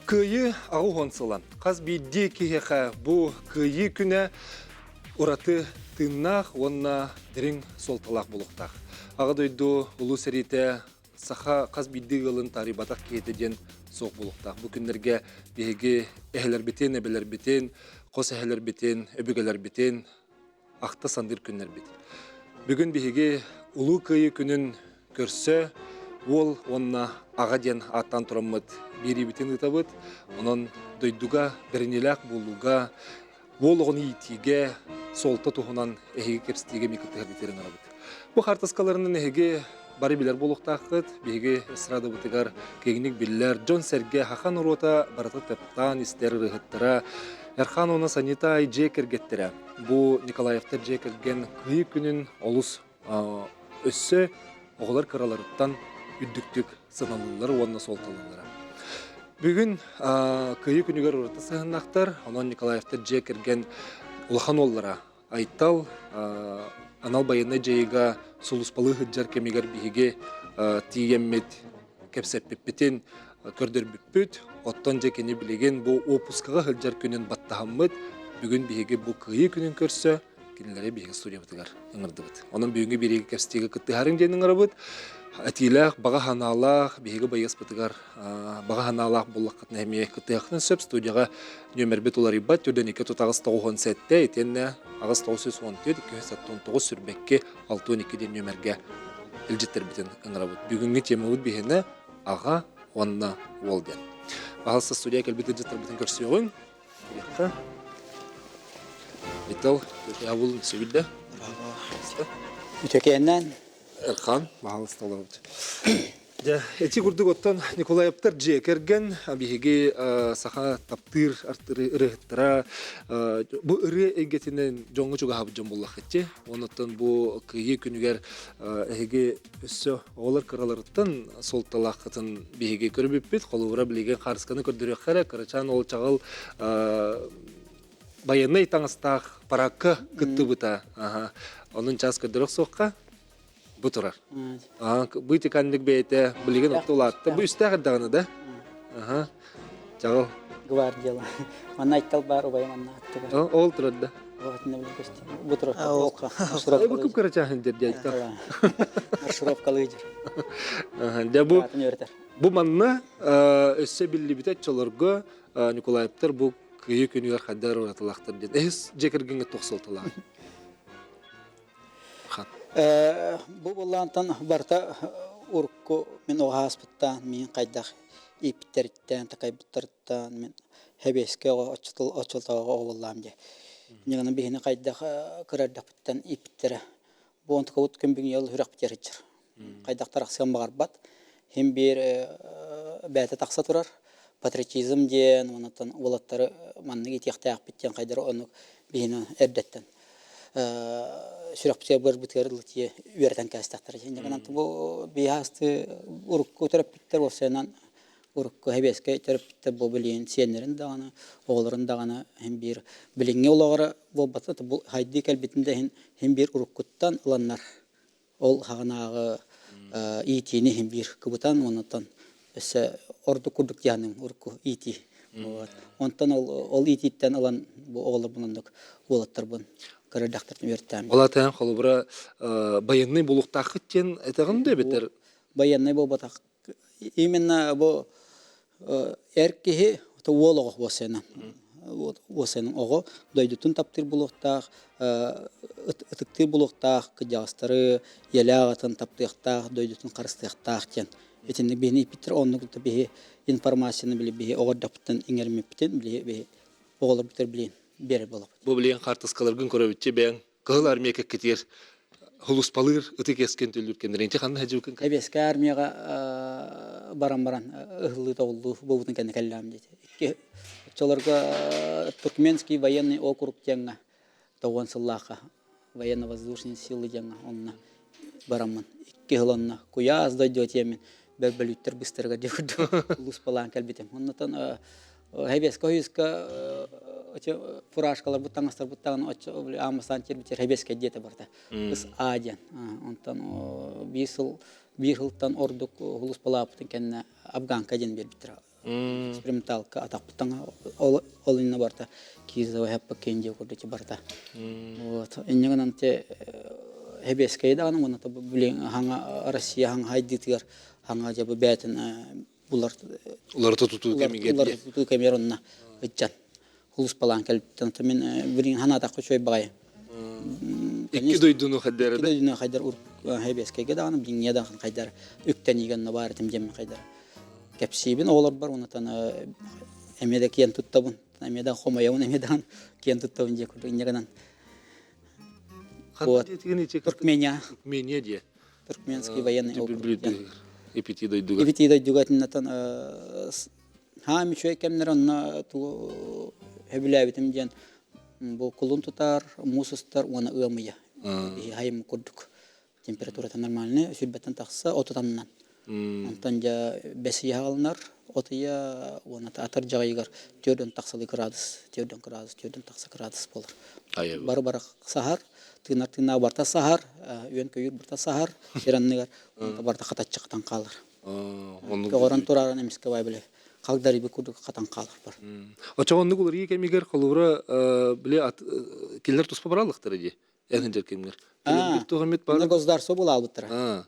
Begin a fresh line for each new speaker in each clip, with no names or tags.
Кыайыы 80 сыла. Хас биирдии киһиэхэ бу Кыайыы күнэ ураты тыыннаах уонна дириҥ суолталаах буолуохтаах. Аҕа дойду Улуу сэриитэ саха хас биирдии ыалын таарыйбатах киһитэ диэн суох буолуохтаах. Бу күннэргэ биһиги эһэлэрбитин, эбэлэрбитин, хос эһэлэрбитин, өбүгэлэрбитин ахта саныыр күннэрбит. Бүгүн биһиги Улуу Кыайыы күнүн көрсө уол уонна аҕа диэн ааттаан тураммыт биэриибитин ыытабыт. Онон дойдуга бэриниилээх буолууга, уол оҕону иитиигэ суолта туһунан эһиги кэпсэтиигэ эмиэ кыттыһаргытыгар ыҥырабыт. Бу хаартыскаларынан эһиги бары билэр буолуохтааххыт. Биһиги эстрадабытыгар киэҥник биллэр дьон-сэргэ саха норуота барыта таптаан истэр ырыаһыттара Эрхан уонна Санита дьиэ кэргэттэрэ. Бу Николаевтар дьиэ кэргэн Кыайыы күнүн олус өссө оҕолор кыраларыттан үрдүктүк сыаналыыллар уонна суолталыыллара. Бүгүн Кыайыы күнүгэр ураты сыһыннахтар, онон Николаевтар дьиэ кэргэн улахан уоллара Айтал анал байыаннай дьайыыга сулууспалыы сылдьар кэмигэр биһиги тиийэммит кэпсэппиппитин көрдөрбүппүт. Оттон дьэ кини билигин бу уоппускаҕа сылдьар күнүн баттаһаммыт, бүгүн биһиги бу Кыайыы күнүн көрсө кинилэри биһиги студиябытыгар ыҥырдыбыт. Онон бүгүҥҥү биэриигэ кэпсэтиигэ кыттыһарыҥ диэн ыҥырабыт. Этиилээх, баҕа санаалаах биһиги байыаспытыгар баҕа санаалаах буоллаххытына эмиэ кыттыһыаххытын сөп. Студияҕа нүөмэрбит уларыйбат түрдэн 2 тут 8 97 итиэннэ 8 914 279 сүрбэкки 62 диэн нүөмэргэ илдьиттэрбитин ыҥырабыт. Бүгүҥҥү темабыт биһиэнэ аҕа уонна уол диэн. Баһылса студия кэлбит илдьиттэрбитин көрсүөҕүҥ. Кириэххэ. Итал, ябыл сөбүлдэ.
Үтөкээннэн.
Эрхан, баһалыста олоробут. Дьэ, ити курдук оттон Николаевтар дьиэ кэргэн биһиги саха таптыыр ырыаһыттара бу ырыа эйгэтинэн дьоҥҥо чугаһаабыт дьон буоллаххытчы. Онуттан бу Кыайыы күнүгэр эһиги өссө оҕолор кыраларыттан суолталааххытын биһиги көрбүппүт. Холобура билигин хаарысканы көрдөрүөххэ эрэ кырачаан уол чаҕыл байыаннай таҥастаах параакка кыттыбыта. Онун час көрдөрөх суохха бу турар. Бу итиканнык бэйэтэ билигин отто улаатта. Бу үстээх эрдэҕинэ да. Аха. Чаҕыл.
Гвардияла. Манна айтал бар убайым манна аттыгар.
Ол турар да.
Бу турар.
Бу кып кырачааһын дэр дьайтал.
Маршировкалыы дьэр.
Дьэ бу бу манна өссө биллибитэ оччолорго Николаевтар бу Кыайыы күнүгэр хайдах уратылаахтар диэн. Эһис дьиэ кэргэҥҥэ туох суолталаах?
Бу былаантан барыта урукку мин оҕо ааспыттаан миин хайдах ииппиттэриттэн, такайбыттарыттан мин хэбиэскэ оҕо оччотооҕу оҕоллаам дии. Ньыганы биһини хайдах кыра эрдэхпиттэн ииппиттэрэ. Бу онтукабыт күн бүгүн ыал сүрэхпитигэр сылдьар. Хайдах тарахсыан баҕарбат. Иһин биир бэйэтэ тахса турар. Патриотизм диэн, онтон уолаттары маннык иитиэхтээхпит диэн хайдары оннук биһини эрдэттэн сүрэхпитигэр быарбытыгар ылытыйа үөрэтэн кээстэхтэрэ. Инньэ бу биһаасты урукку төрөппүттэр уопсайынан урукку сэбиэскэй төрөппүттэр бу билигин сиэннэрин даҕаны, оҕолорун даҕаны иһин биир билиҥҥи олоҕоро буолбата бу хайдыы кэлбитин да иһин иһин биир уруккуттан ыланнар ол хаҕынааҕы иитиини иһин биир кыбытан уоннаттан өссө ордук курдук дианым урукку иитии. Вот. Онтон ол, ол иитииттэн ылан бу оҕолорбун оннук уолаттарбын көрөрдөхтөрүн үөртээн.
Ол атаан холобура байыаннай булуктааххыт диэн этэҕин да эбэтэр
Байыаннай буолбатах. Именно бу эр киһи уол оҕо уосайынан уосайынан оҕо дойдутун таптыыр буолуохтаах, ытыктыыр буолуохтаах, кырдьаҕастары ийэлээх аҕатын таптыахтаах, дойдутун харыстыахтаах диэн итинник биһини ииппиттэр. Оннук биһи информацияны били биһи оҕо эрдэхпиттэн иҥэриммиппитин били биһи оҕолорбутугар билин биэрэр буолабыт.
Бу билигин хаартыскаларгын көрөбүтчү бэйэҥ Кыһыл Армия кэккэтигэр хулуспалыыр ытык эскин түллүр кэмнэрин ити ханна сылдьыбыккын?
Эбиэскэ армияҕа баран баран ыһыллыы тоҕуллуу буолбутун кэннэ кэллэҕим диэти. Икки оччолорго Туркменский военный округ диэҥҥэ тоҕуон сыллаахха военно-воздушные силы диэҥҥэ онно бараммын икки сыл онно куйаас дойду тиэммин бөлбөлүүттэр быстарыгар диэ курдук улууспалаан кэлбитим. Оннотон Хэбиэскэ ойууска фуражкаларбыт таҥастарбыт даҕаны оччо ааммастаан киирбитигэр хэбиэскэ диэтэ барыта. Ыс А диэн. Онтон биир сыл биир сылтан ордук улууспалаабытын кэннэ Афганка диэн биэрбиттэрэ. Эксперименталка атахпыттан ол ол инна барта кизова хаппа кенде курдук барта. Вот. Иннигынан те хебескей даҕаны уонна билин хаҥа Россия хаҥа хайдытыгар хаҥа дьэ бу бээтин булар
Уларыта тутуу кэмигэр
уларыта тутуу кэмигэр онно ыччат хулуспалаан кэлбиттэн мин билин ханаатахха үчүгэй баҕайы.
Икки дойдуну хайдар
Икки дойдуну хайдар хебескейге даҕаны билиҥҥэ даҕаны хайдар үктэниигэ онно баар этим диэммин хайдар кэпсиибин оҕолорбор уонна эмиэ да киэн туттабын эмиэ да хомойобун эмиэ даҕаны киэн туттабын диэ курдук инньэ гынан
Вот.
Туркмения.
Туркмения диye.
Туркменский военный округ.
Ипити дойдуга.
Ипити дойдуга тиннатан хаам үчүгэй кэмнэр онно тугу сөбүлээбитим диэн бу кулун тутар, муус устар уонна ыам ыйа. Хайым курдук температурата нормальный, сүрбэттэн тахса отутаннан. Онтон дьэ бэс ыйа аҕалынар, от ыйа уонна атыр дьаҕайыгар төрдөн тахсалыы градус, төрдөн градус, төрдөн тахса градус буолар. Бары бары саһар, тыынар тыынаа барта саһар, үөн-көйүүр барта саһар, сир анныгар барта хатаччы хатан хаалар. Көҕөрөн турарын эмискэ бай били халдарыйбыт курдук хатан хаалар бар.
Очоҕоннук уларыйыы кэмигэр холобура били кинилэр туспа бараллахтара дии эн сылдьар кэмҥэр. Кэлин туох эмит
бар. Государство булаабыттара.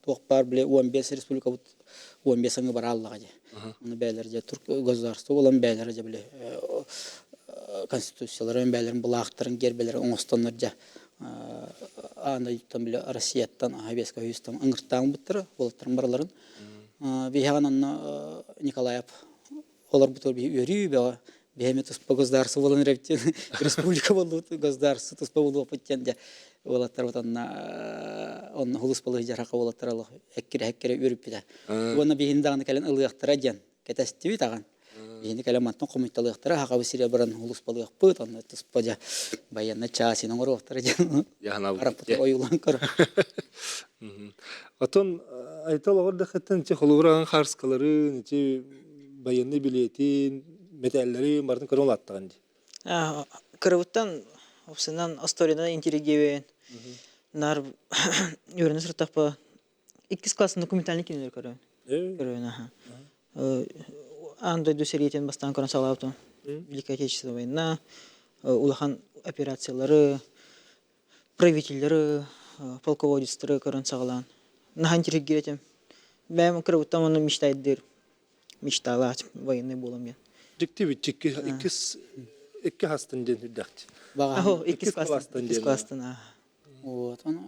Туох баар били 15 республикабыт 15 аңы барааллаҕа дии. Оны бээлэр дьэ турк государство булан бээлэр дьэ били конституцияларын бээлэрин былаахтарын гербэлэрин оҥостоннор дьэ аан дойдуттан били Россияттан Советскай Союзтан ыҥыртаан буттара уолаттарын барыларын. Биһиэҕин онно Николаев олорбутугар биһи үөрүү бөҕө биһэми туспа государство буолан эрэбит республика буоллубут государство туспа буолуохпут диэн дьэ уолаттарбыт онно онно хулуспалыы дьараха уолаттар олох эккирэ-эккирэ үөрүппүтэ уонна биһини даҕаны кэлэн ылыахтара диэн кэтэстибит аҕан биһини кэлэн мантан хомуйталыахтара хахабы сире баран хулуспалыахпыт онно туспа дьэ байыаннай чаас оҥоруохтара диэн араппыт ойуулаан көрөр.
Отон Айтал оҕор дахыттан ити холобураҕын хаарыскаларын, ити байыаннай билиэтин, мэтээллэрин барытын көрөн улааттаҕын дии.
Кырабыттан опсынан историянан интеллигиэбин нар үөрэнэ сырыттахпа иккис классын документальный кинилэр көрөбүн. Көрөбүн аха. Аан дойду сэриитин бастаан көрөн саҕалаабытым. Великая Отечественная война, улахан операциялары, правителлары, полководецтары көрөн саҕалаан. Наһаа интиригиир этим. Бэйэм кырабыттан уонна мечтайдыыр мечталаах военный буолам диэн.
Дьикти бит икки иккис икки хастан диэн үрдэхти.
Аһо иккис класстан иккис класстан.
Вот он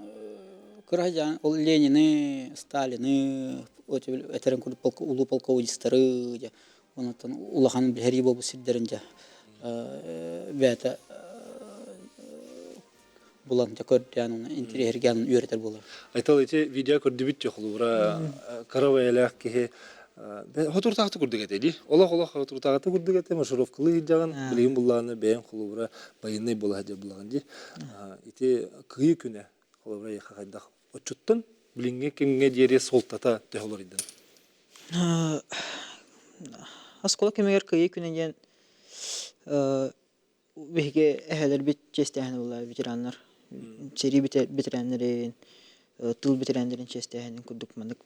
кыра ол Ленины, Сталины, этерин курдук улуу полководецтары дьэ онтон улахан билэрии буолбут сирдэрин дьэ бэйэтэ булан дьэ көрдөөн уонна интириэһиргээн үөрэтэр буолар.
Айтал ити видео көрдүбүт дьэ холобура кыра бэйэлээх киһи хотуртаахты курдук этэ дии. Олох олох хотуртаахты курдук этэ маршировкалыы сылдьаҕын билигин буллаҕына бэйэҥ холобура байыннай буола сылдьар булаҕын дии. Ити кыйы күнэ холобура эйиэхэ хайдах оччуттан билиҥҥи кэмҥэ диэри суолтата төһө уларыйдын?
Оскуола кэмигэр кыйы күнэ диэн биһиги эһэлэрбит чиэстээһин буолла ветераннар сэрии бэтэрээннэрин тыл бэтэрээннэрин чиэстээһинин курдук маннык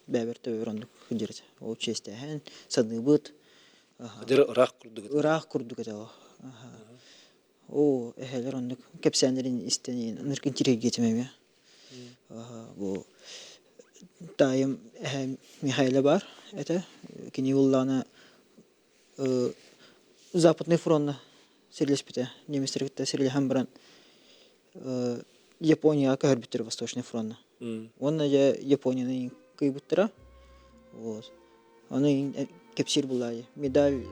бэйэбэр төбөбөр оннук сылдьар этэ ол чиэстээһин саныыбыт
ыраах курдук
ыраах курдук этэ ол оо эһэлэр оннук кэпсээннэрин истэн ынырык интириэһиргиэтим эмиэ бу таайым эһэм Михаила баар этэ кини уоллаана Западный фронна сирилэспитэ. Немецтэр кытта сирилэһэн баран Японияҕа көһөрбүттэр Восточный фронна. Уонна дьэ Японияны кыйбыттара. Вот. Ону кэпсиир булаайы. Медаль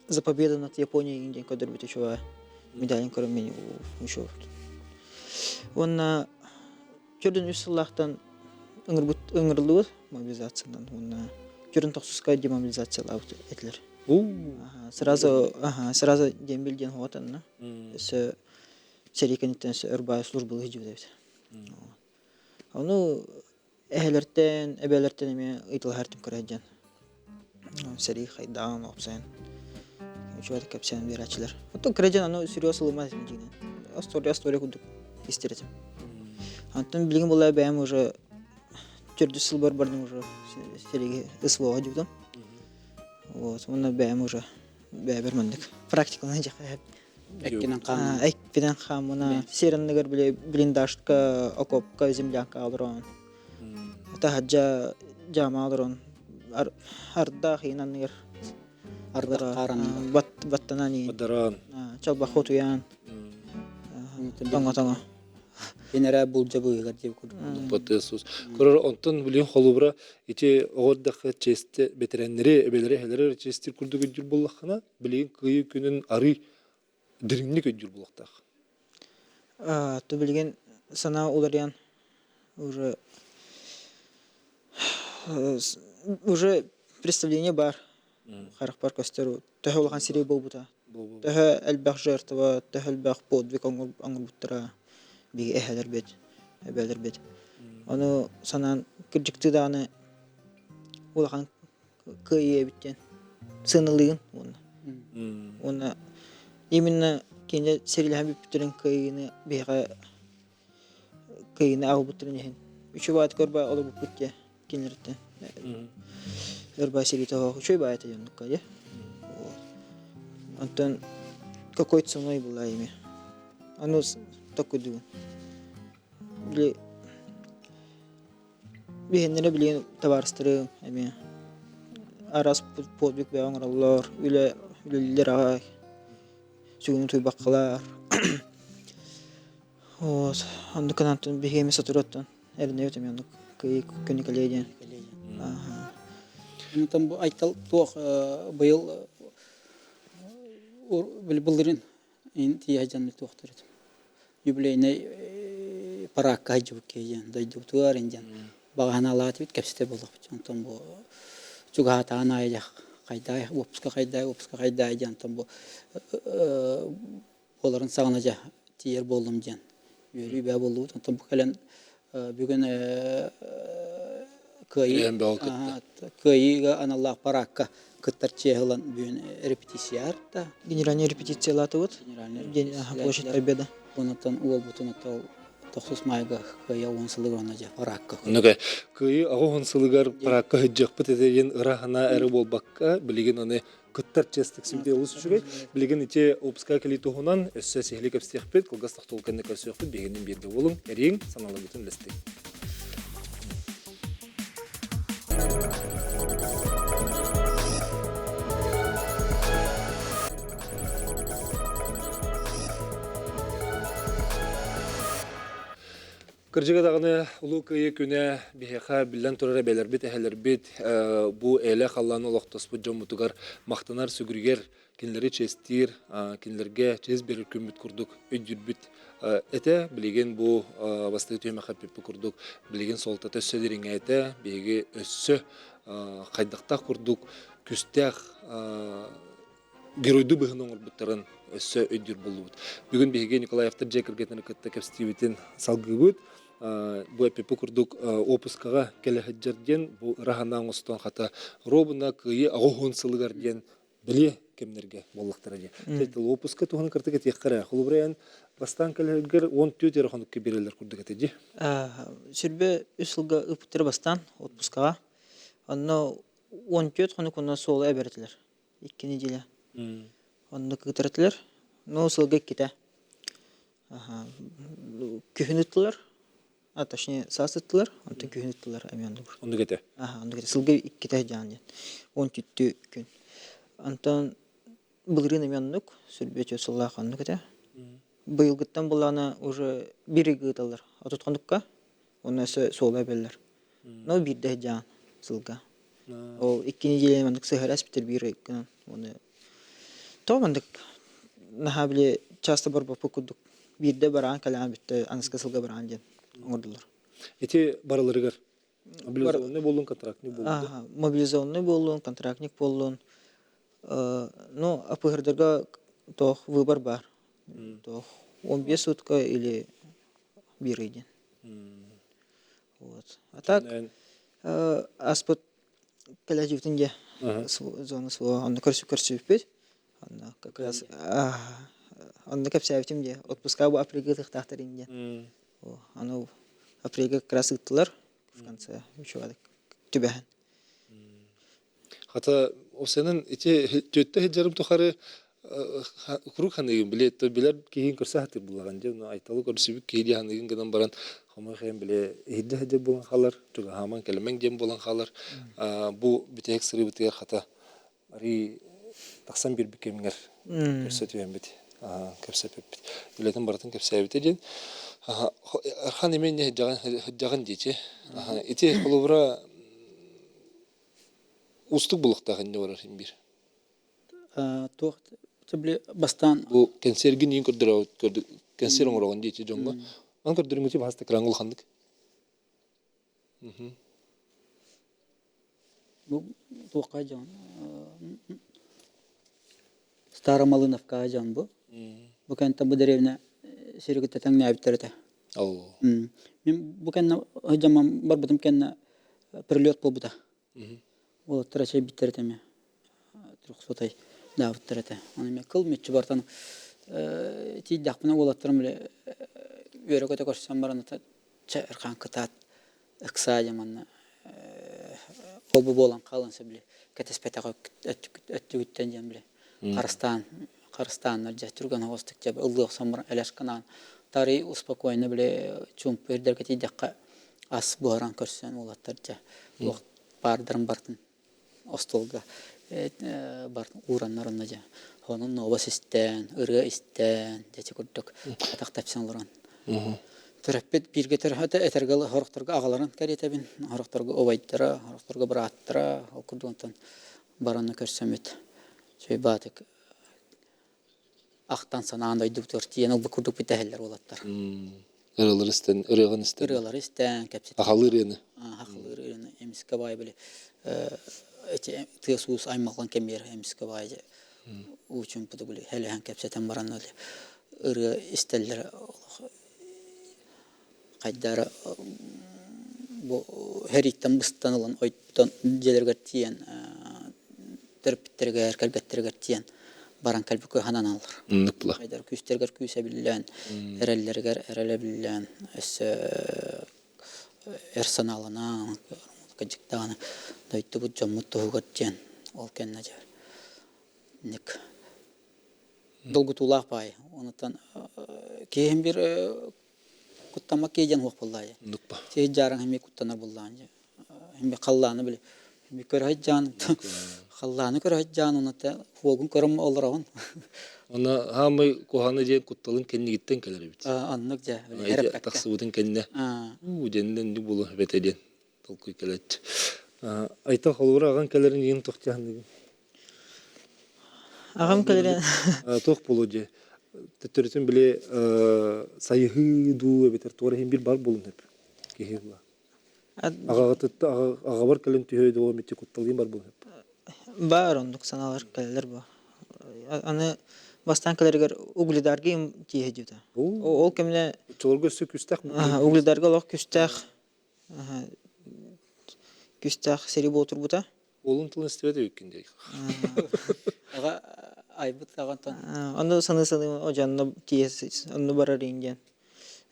за победу над Японией диэн көрдөрбүтэ үчүгэй. Медалин көрөн мин еще. Уонна Төрдүн үс сыллаахтан ыҥырбыт ыҥырыллыбыт мобилизациянан уонна төрүн тохсуска демобилизациялаабыт этилэр. Сразу сразу дембель диэн хуотанна. Өссө сэрии кэнниттэн өссө өр баай службалыы сылдьыбыт эбит. Ону эһэлэртэн, эбээлэртэн эмиэ ыйыталаһар көрө диэн. Сэрии хайдаҕын уопсайан үчүгэй кэпсээн биэрээччилэр. Оттон кыра дьон аны серьез ылыммат этим дьиҥинэн. История история курдук истэр этим. Онтон билигин буолла бэйэм уже төрдүс сылбар бардым уже сэриигэ СВО дьубутум. Вот, уонна бэйэм уже бэйэбэр маннык практикалана дьаха
Эккинэн хааммын.
Экпинэн хааммына сир анныгар били блиндажка, окопка, землянка олорон. Таһырдьа дьаама олорон ардаах иин анныгар
Ардах хаар анныгар.
Баттанан иин.
Бадаран.
Чалбах утуйан. Тоҥо-тоҥо.
Инэрэ булдьа быыһыгар диэбит курдук.
Потесус. Көрөр онтон билин холубура ити оҕордахха честе бэтэрээннэри эбэлэри эһэлэри честир курдук өйдүүр буоллаххына билигин кыайыы күнүн арый дириҥник өйдүүр буолуохтаах.
То билигин санаа уларыйан уже уже представление бар харахпар көстөр төһө улахан сирэй буолбута төһө элбэх жертва төһө элбэх подвиг оҥорбуттара биһиги эһэлэрбит эбэлэрбит ону санаан кырдьыктыы даҕаны улахан кыайыы эбит диэн сыаналыыгын уонна уонна именно кинилэр сэриилэһэн бүппүттэрин кыайыыны биһиэхэ кыайыыны аҕалбыттарын иһин үчүгэй баайыт көрбө олорбуппут диye кинилэртэн өр сэриитэ оһох үчүгэй баайыта дьоннукка дьэ онтон какой ценой была ими ону токкуйдугун били Биһиннэрэ билигин табаарыстарым эмиэ араас подвиг бөҕө оҥороллор, үлэ үлэлииллэр аҕай, сүгүн утуйбаккалар. Вот оннук гынан биһиги эмиэ сотору оттон эрэнэбит эмиэ оннук кыайыы күнү кэлиэ диэн.
Онтон бу Айтал туох быйыл былырыын тиийэ сылдьан туохтар этим юбилейнай параакка сылдьыбыт киһи диэн дойдубутугар диэн баҕаһынаалаатыбыт кэпсэтэр буоллахпыт онтон бу чугаһатаҕын аайы хайдаай уоппуска хайдаай уоппуска хайдаай диэн онтон бу буоларын саҕана дьэ тиийэр буоллум диэн үөрүү бээ буоллубут онтон бу кэлэн бүгүн кыайыы кыайыыга аналлаах параакка кыттар чиэһи ылан бүгүн репетиция арта.
Генеральная репетициялаатыбыт. Площадь Победа.
Онтон уолбутун ол тохсус маайга кыайа уон сылыгар онно дьэ параакка.
Оннука кыайыы аҕыс сылыгар параакка сылдьыахпыт этэ диэн ыра санаа эрэ буолбакка билигин аны кыттар чиэстик сибити олус үчүгэй. Билигин ити выпуска кэлии туһунан өссө сиһилии кэпсиэхпит, кылгас тохтол кэннэ көрсүөхпүт, биһигинин бииргэ буолуҥ, эрииҥ, санааларгытын үллэстиҥ. Кырдьыга даҕаны Улуу Кыайыы күнэ биһиэхэ биллэн турар эбэлэрбит, эһэлэрбит бу элэ халлаан олохтоспут дьоммутугар махтанар, сүгүрүйэр, кинилэри чиэстиир, кинилэргэ чиэс биэрэр күммүт курдук өйдүүрбүт этэ. Билигин бу бастакы түһүмэххэ эппиппит курдук билигин суолтата өссө дириҥээтэ, биһиги өссө хайдахтаах курдук күстээх геройдуу быһыыны оҥорбуттарын өссө өйдүүр буоллубут. Бүгүн биһиги Николаевтар дьиэ кэргэнин кытта кэпсэтиибитин салгыыбыт. Бу эппиппит курдук уоппускаҕа кэлэ сылдьар диэн бу ыра санаа оҥостон хата ровно Кыайыы 80 сылыгар диэн бэлиэ кэмнэргэ буоллахтара дии. Тыл уоппуска туһунан кыртык этиэххэ эрэ. Холобура эн бастаан кэлэргэр 14 эрэ хонукка биэрэллэр курдук этэ дии.
Сүрбэ үс сылга ыыппыттара бастаан отпускаҕа. Онно 14 хонук онно суолу эбэр этилэр. Икки неделя. Оннук ыытар этилэр. Ну, сылга иккитэ. Күһүн ыыттылар. А, точнее, саас ыыттылар, онтон күһүн ыыттылар эмиэ оннук.
Оннук этэ.
Аха, оннук этэ. Сылга иккитэ дьаан диэн. Он түттү күн. Онтон былырыын эмиэ оннук, сүрбэ сыллаах оннук этэ. Быйылгыттан булаана уже бир ыйга ыыталлар. 30 хонукка. Онно өссө суола эбэллэр. Но биирдэ дьаан сылга. Ол икки неделя маннык сыһара эспитер биир ыйгынан. Уонна тоҕо маннык наһаа били часто барбаппыт курдук биирдэ бараан кэлэҕин бүттэ аныска сылга бараан диэн оҥордулар.
Ити барыларыгар мобилизованный буоллун, контрактник буоллун да?
Мобилизованный буоллун, контрактник буоллун. Ну, АПХРдарга туох выбор бар. Туох 15 сутка или биир ый диэн. Вот. А так аспыт кэлэдьибитин дьэ зона СВО онно көрсүбүппүт. Онно как раз онно кэпсээбитим дьэ отпуска бу апрельга ытыахтаахтар диэн. Аны апрельга как раз ыыттылар в конце үчүгэйдик түбэһэн.
Хата осенин ити түөттэ сылдьарым тухары куруук ханыгын биле билэр киһин көрсө сатыыр буллаҕын дьэ айталы көрсүбүт киһи дии ханыгын гынан баран хомойуох иһин биле иһирдьэ сылдьар буолан хаалар чугаһааман кэлимэҥ диэн буолан хаалар бу бүтэһик сырыыбытыгар хата арый тахсан биэрбит кэмҥэр көрсө түһэммит кэпсэппиппит үлэтин барытын кэпсээбитэ диэн Архан эмиэ сылдьаҕын диэчи ити холобура уустук булуохтаах инньэ барар син биир
Туох били бастаан
Бу кэнсиэргин иин көрдөрө кэнсиэр оҥороҕун диэчи дьоҥҥо аны көрдөрүҥҥүтү баһаста кыраҥ улаханнык
Бу туохха дьон Старомалыновка дьон бу. Бу кэнтэн бу дэриэбинэ сири кытта тэҥнээбиттэр этэ. Мин бу кэннэ сылдьаммын барбытым кэннэ прилет буолбута. Уолаттар эчэйбиттэр этэ эмиэ. Трехсотай даабыттар этэ. Аны эмиэ кыл мүччү бартан тиийдэхпинэ уолаттарым били үөрэ-көтө көрсөн баран чэ Эрхаан кытаат ыксаа дьэ манна ол-бу буолан хаалан сөп били кэтэспэтэх өттүгүттэн диэн били харыстаан харыстааннар дьэ түргэн оҕустук дьэ ыллыы охсон баран элэс гынаан тарый успокойно били чуумпу ирдэргэ тиийдэххэ ас буһаран көрсөн уолаттар дьэ туох баардарын барытын остуолга барын уураннар онно дьэ онон нуобас истээн ырыа истээн дьэ ити курдук атах тэпсэн олорон төрөппүт бииргэ төрөһөтө этэргэ сорохторго аҕаларын кэриэтэбин сорохторго убайдара сорохторго бырааттара ол курдук онтон бараны көрсөммүт үчүгэй баатык ахтан санаан дойдубутугар тиийэн ылбыт курдук бүтэһэллэр уолаттар.
Ырыалары истэн, ырыаҕын истэн.
Ырыалары истэн, кэпсэтэн.
Ахалыы ырыаны.
Ахалыы ырыаны эмискэ баай били эти тыас-уус аймалҕан кэмиэр эмискэ баай уучумпуту били хэлэһэн кэпсэтэн баран ырыа истэллэр хайдара бу сэрииттэн быстан ылан ойдон дьиэлэригэр тиийэн төрөппүттэригэр кэргэттэригэр тиийэн баран кэлбит кыһананаллар
Оннук була.
Хайдар күүстэригэр күүс эбиллэн эрэллэригэр эрэл эбиллэн өссө эр санааланан кырдьык даҕаны дойдубут дьоммут туһугар диэн ол кэннэ дьэ ник долгутуулаах баай онуттан киһим бир куттаммат киһи диэн суох буоллаайа.
Нукпа.
Сиһи дьаарыҥ эмиэ куттанар буоллаҕын дьэ. Эмиэ халлааны били эмиэ көрө сылдьаан халлааны көрө сылдьаан уонна хуогун көрөн олороҕун.
Уонна хаамай куһаҕаны диэн кутталын кэннигиттэн кэлэр эбит.
Оннук дьэ.
Ити тахсыбытын кэннэ уу диэннэн инник буолуо эбэтэ диэн толкуй кэлээччи. Айта холобура аҕаҥ кэлэрин иин туох дьаһаныгын?
Аҕам кэлэрин
Туох буолуо дьэ төттөрүтүн били сайыһыы дуу эбэтэр туора иһин бир бар буолун сөп киһи була. Аҕаҕытытта аҕабар кэлэн түһүө дуо митти кутталыын бар буолун сөп.
Баар оннук санаалар кэлэллэр бу. Аны бастаан кэлэригэр Угледарга тииһэ диэбитэ. Ол кэмнэ
Оччолорго өссө күстээх
Угледарга олох күстээх күстээх сири буолтурбута.
Уолун тылын истибэт эбиккин дии.
Аҕа айбыт аҕантан.
Онно саныы-саныы о дьонно тиийэ онно барар иин диэн.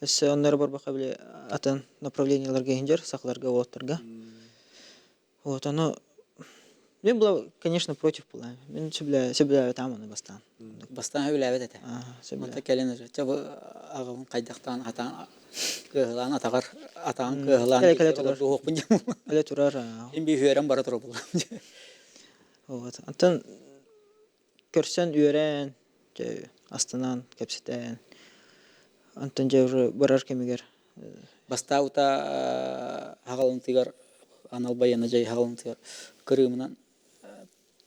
Өссө онно эрэ барбакка били атын направлениеларга иһин дьэр сахаларга уолаттарга. Вот ону мен была, конечно, против была. Мен сөбүлээбэтаам ону бастаан.
Бастаан сөбүлээбэт этэ. Онто кэлин уже бу аҕабын хайдахтаан атаан кыаһылаан атаҕар атаҕын кыаһылаан
Кэлэ турар.
олордуохпун диэн.
Кэлэ турар.
Мин би үөрэн бара турабыл.
Вот. Антон көрсөн үөрэн, астынан, кэпсэтэн, антон дьэ уже барар кэмигэр
Бастаабыта хаҕалынтыгар анал байыанна дьай хаҕалынтыгар Кырыымынан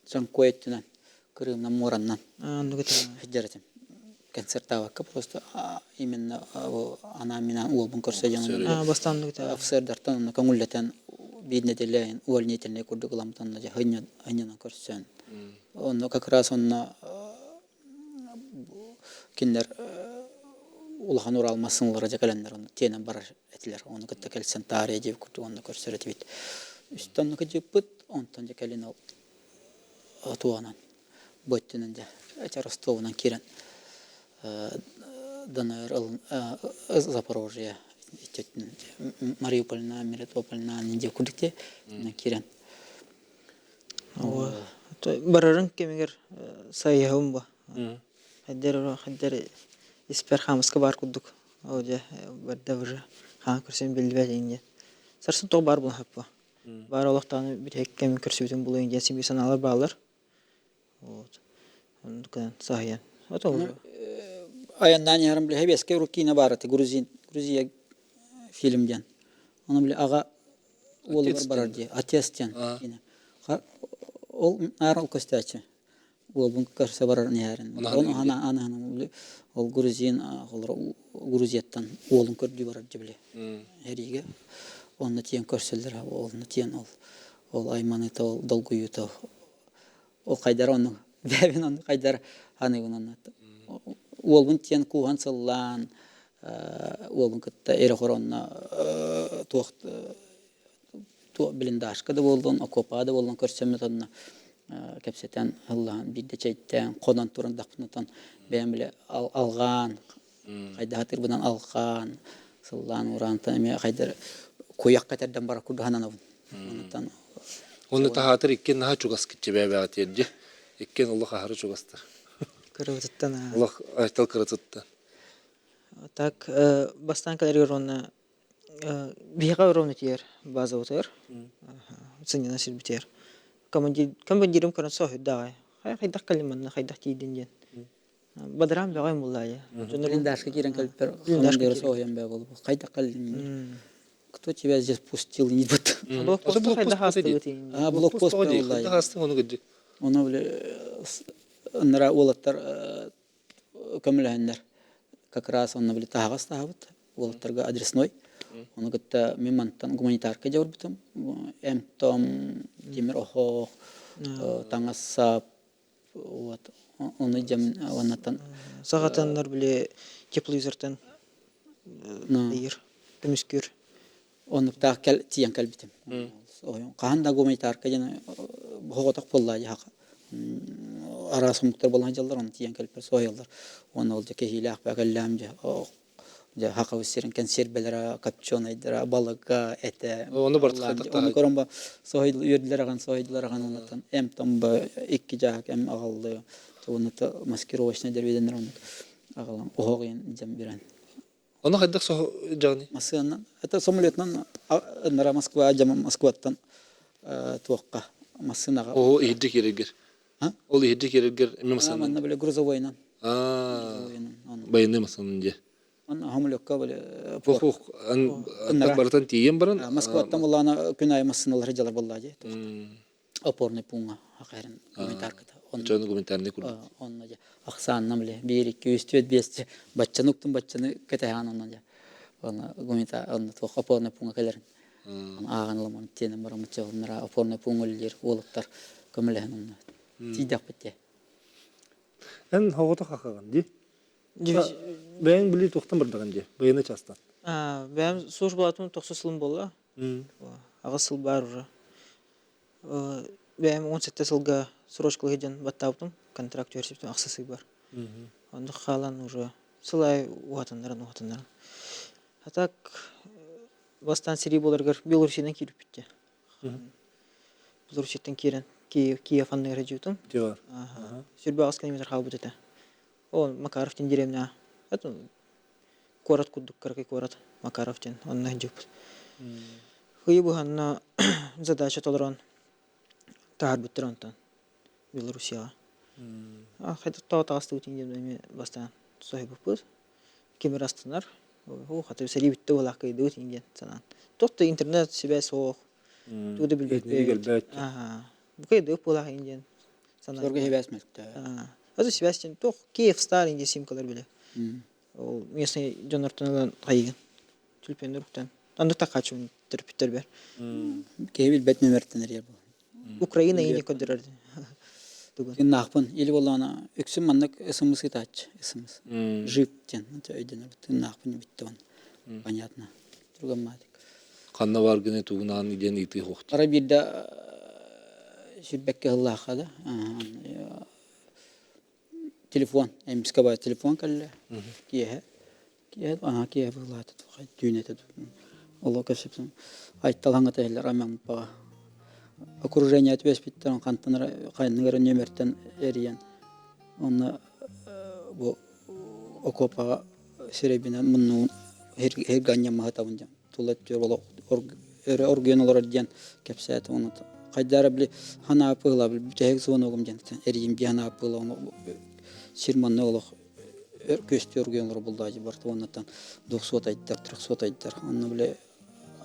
Чоҥкуой өттүнэн Кырыымынан муораннан сылдьар этим. Концертаабакка просто именно анаан-минаан уолбун көрсө дьон
бастаан
офицердартан онно көҥүллэтэн биир нэдиэлэ увольнительнай курдук ыламмытан дьэ хынньанан көрсөн онно как раз онно кинилэр улахан Урал массыыналара дьэ кэлэннэр онно тиэнэн барар этилэр ону кытта кэлсэн таарыйа диэбит курдук онно көрсөр этибит үстэ онно кыдьыппыт онтон дьэ кэлин ол туоҕунан бу өттүнэн дьэ эти Ростовунан киирэн ДНР Запорожье Мариупольна, Мелитопольна диэн курдук киирэн.
Барарын кэмигэр сайыһабын бу. Хайдер хайдер испэр хаамыска баар курдук. Ол дьэ барда уже хаан көрсөн биллибэт инде. Сарсын тоҕо баар буолан хаппа. Баар олохтоону бүтэһик кэмин көрсүбүтүн булуйун диэн син санаалар бааллар. Вот. Оннук саһыйан. Ото уже.
Айаннаан иһэрим билэ хэбиэскэ рукина баар этэ грузин Грузия фильм диэн. Ону били аҕа уолугар барар дии отец диэн киинэ. Ол наар ол көстөөччү. Уолбун көрсө барар иһэрин. Оны ана ана ол грузин Грузияттан уолун көрдүү барар дии били. Эриигэ. Онно тиийэн көрсөллөр онно тиийэн ол ол айманыыта ол долгуйуута ол хайдара оннук бэйэбин оннук хайдара аныыбын онно уолбун тиийэн кууһан сыллаан уолун кытта эрэ-хоро онно туох блиндажка да буоллун окуопаҕа да буоллун көрсөммүт онно кэпсэтэн ыллаһан биирдэ чэйдээн хонон туран дахпынатан бэйэм били алҕаан хайдаһа тырбынан алҕаан сыллаан ураантан эмиэ хайдар куйах кэтэрдэн барар курдук сананабын онтон
Оны таһаатар иккиэн наһаа чугас киччэбээбэҕэ тиэрдьи. Иккиэн олох аһары чугастар.
Кырабытыттан
Олох айтал кыратыттан.
Так бастаан кэлэригэр уонна биһиэхэ ровно тиийэр базабытыгар сынньана сирбитигэр командирым көрөн соһуйда аҕай хайдах кэллим манна хайдах тиийдин диэн бадараан бөҕө буллаайа
Блиндажка киирэн кэлбиппэр командира соһуйан бөҕө буолбут хайдах кэллим кто тебя здесь пустил не бут
блокпост хайдах астыбыт
а блокпост
хайдах астың ону гыдды
ону били ыннара уолаттар көмөлөһөннөр как раз онно били таһаҕас таһабыт уолаттарга адресной ону кытта мин мантан гуманитарка дьабырбытым эмтом тимир оһох таҥас сап вот ону дьэм оннаттан
саҕатаннар били тепловизортан ыйыр көмүскүүр
оннуктаах кэл тиийэн кэлбитим хаһан да гуманитарка диэн оҕотох буолла дьаһаха араас омуктар буолан дьаллар оны тиийэн кэлпэр соһуйаллар уонна ол дьэ кэһиилээх бэкэллэм дьэ дьэ хахабыс сирин кэнсиэрбэлэрэ копченыйдара балыга этэ
ону
ону көрөн ба соһуйдулар үөрдүлэр ахан соһуйдулар ахан оннуттан эм том ба икки дьаһак эм аҕаллы оннута маскировочный дэрбиденнер оннук аҕалан оһох дьэм бирэн
Ону хайдах дьаҕыный?
Массыынанан. Это самолетынан ыннара Москва, дьама Москваттан туохха массыынаҕа.
Оо, иһирдьэ киирэргэр. Ол иһирдьэ киирэргэр эмиэ массыынанан.
Манна били грузовойынан.
Байыаннай массыынанан дьэ.
Манна самолекка били
Фух, барытан тиийэн баран.
Москваттан буллаана күн аайы массыыналары дьалар буоллаа дии. Опорный пууҥҥа хахайрын гуманитарката.
Дьону гуманитарный курдук.
Онно дьэ ахсааннам биле биир икки үс түөрт биэс баччаны уктум баччаны кэтэһээн онно дьэ онно гуманитар онно туох опорный пууҥҥа кэлэрин ааҕан ыламан тиэнэн бараммыт дьэ опорный пууҥҥа үлэлиир уолаттар көмөлөһөн онно тиийдэхпит дьэ.
Эн оҕото хахаҕын дии? Бэйэҥ билии туохтан бардаҕын дии? Байыаннай чаастан.
Бэйэм службалаатым тохсус сылым буолла. Аҕыс сыл баар уже. Бэйэм 17 сылга срочкалыы диэн баттаабытым, контракт түһэрсибитим ахсыс ыйбар. Оннук хаалан уже сыл аайы уһатыннаран уһатыннаран. А так бастаан сэрии буоларыгар Белоруссиянан киирбиппит дии. Белоруссияттан киирэн Киев, Киев анныгар сылдьыбытым. 28 километр хаалбыт этэ. Ол Макаров диэн деревня куорат курдук кыракый куорат Макаров диэн онно сылдьыбыппыт. Ыйы быһанна задача толорон таһаарбыттар онтон Белоруссияҕа. Хайдах тоҕо таҕыстыбыт диэн эмиэ бастаан соһуйбуппут. Ким эрэ астынар. Оо, хата сэрии бүттэ буолаах кыайдыбыт диэн санаан. Туох да интернет сибээс суох. Тугу да билбэппит. Бу кыайдыбыт буолаах диэн санаан.
Сорго сибээс мөлтөө.
Аты сибээс диэн туох Киев Стар диэн симкалар билэ. Ол местный дьоннортон ылан хайыгын. Түлпэннэр уктан. Оннук такааччыбын төрөппүттэрбэр.
Киһи билбэт нөмертен эрийэр буолан.
Украина ийини көрдөрөр.
Тыыннаахпын. Или буоллаҕына үксүн маннык СМС ыытааччы. СМС. Жив диэн өйдөнөр. Тыыннаахпын бүттэ Понятно. Другоматик.
Ханна бар гыны тугунаан диэн ыйытыы суох.
Ара биирдэ сүрбэккэ ыллаахха да телефон эмискэ баар телефон кэллэ киэһэ киэһэ аһаа киэһэ быһыылаата түүн этэ олох кэпсэпсэм айталаҥҥа тэһэллэр аммаппаҕа. Окружение түбэспиттэр хантан эрэ хайныгар нүөмэртэн эрийэн онно бу окуопаҕа сирэйбинэн муннугун иһиргэ анньаммаһытабын диэн тула өттүгэр олох өрө оргуйан олорор диэн кэпсээтэ уонна хайдаа эрэ били ханаапыыла бүтэһик звоногум диэн эрийим дии ханаапыыла сир манна олох күөстүү оргуйан олорор буллаачы барыта уоннаттан двухсотайдар трехсотайдар онно били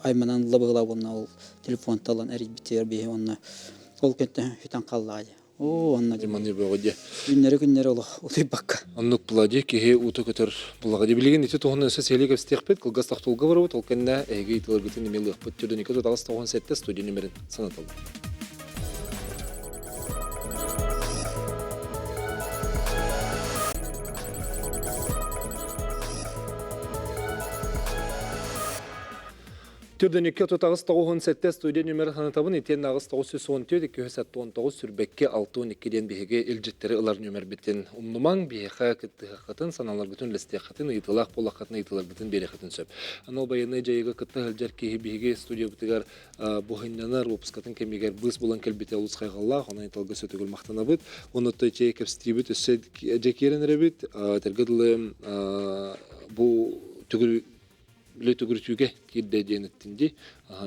айманан ылла быһыылаах уонна ол телефонтан ылан эрийбитигэр биһи уонна ол кэнтэн сүтэн хааллаҕа дии Оо, онно
Дьэ маныы бөҕө дии.
Күннэри-күннэри олох утуйбакка.
Оннук була дии, киһи уута көтөр булаҕа дии. Билигин ити туһунан өссө сиһилии кэпсэтиэхпит, кылгас тохтуулга барабыт, ол кэннэ эһиги ыйытыыларгытын эмиэ ылыахпыт. Төрдүнүкэ тутаҕас 97 студия нүмерин санаталлар. Түрдүнүккэ 38 97 студия нүмер санатабын итиэннэ 8 914 279 сүрбэкки 612 диэн биһиги илдьиттэри ылар нүмербитин умнумаҥ, биһиэхэ кыттыһыаххытын, санааларгытын үллэстиэххитин, ыйытыылаах буоллаххытына ыйытыыларгытын биэриэххитин сөп. Анал байыаннай дьайыыга кытта сылдьар киһи биһиги студиябытыгар буһынньанар уоппускатын кэмигэр быыс булан кэлбитэ олус хайҕаллаах, онон италга сөтөгүл махтанабыт. Онно чэй кэпсэтиибит өссө дьэ киирэн эрэбит. Этэргэ дылы бу түгүр Үлэ төгүрүтүүгэ киирдэ диэн эттин дии.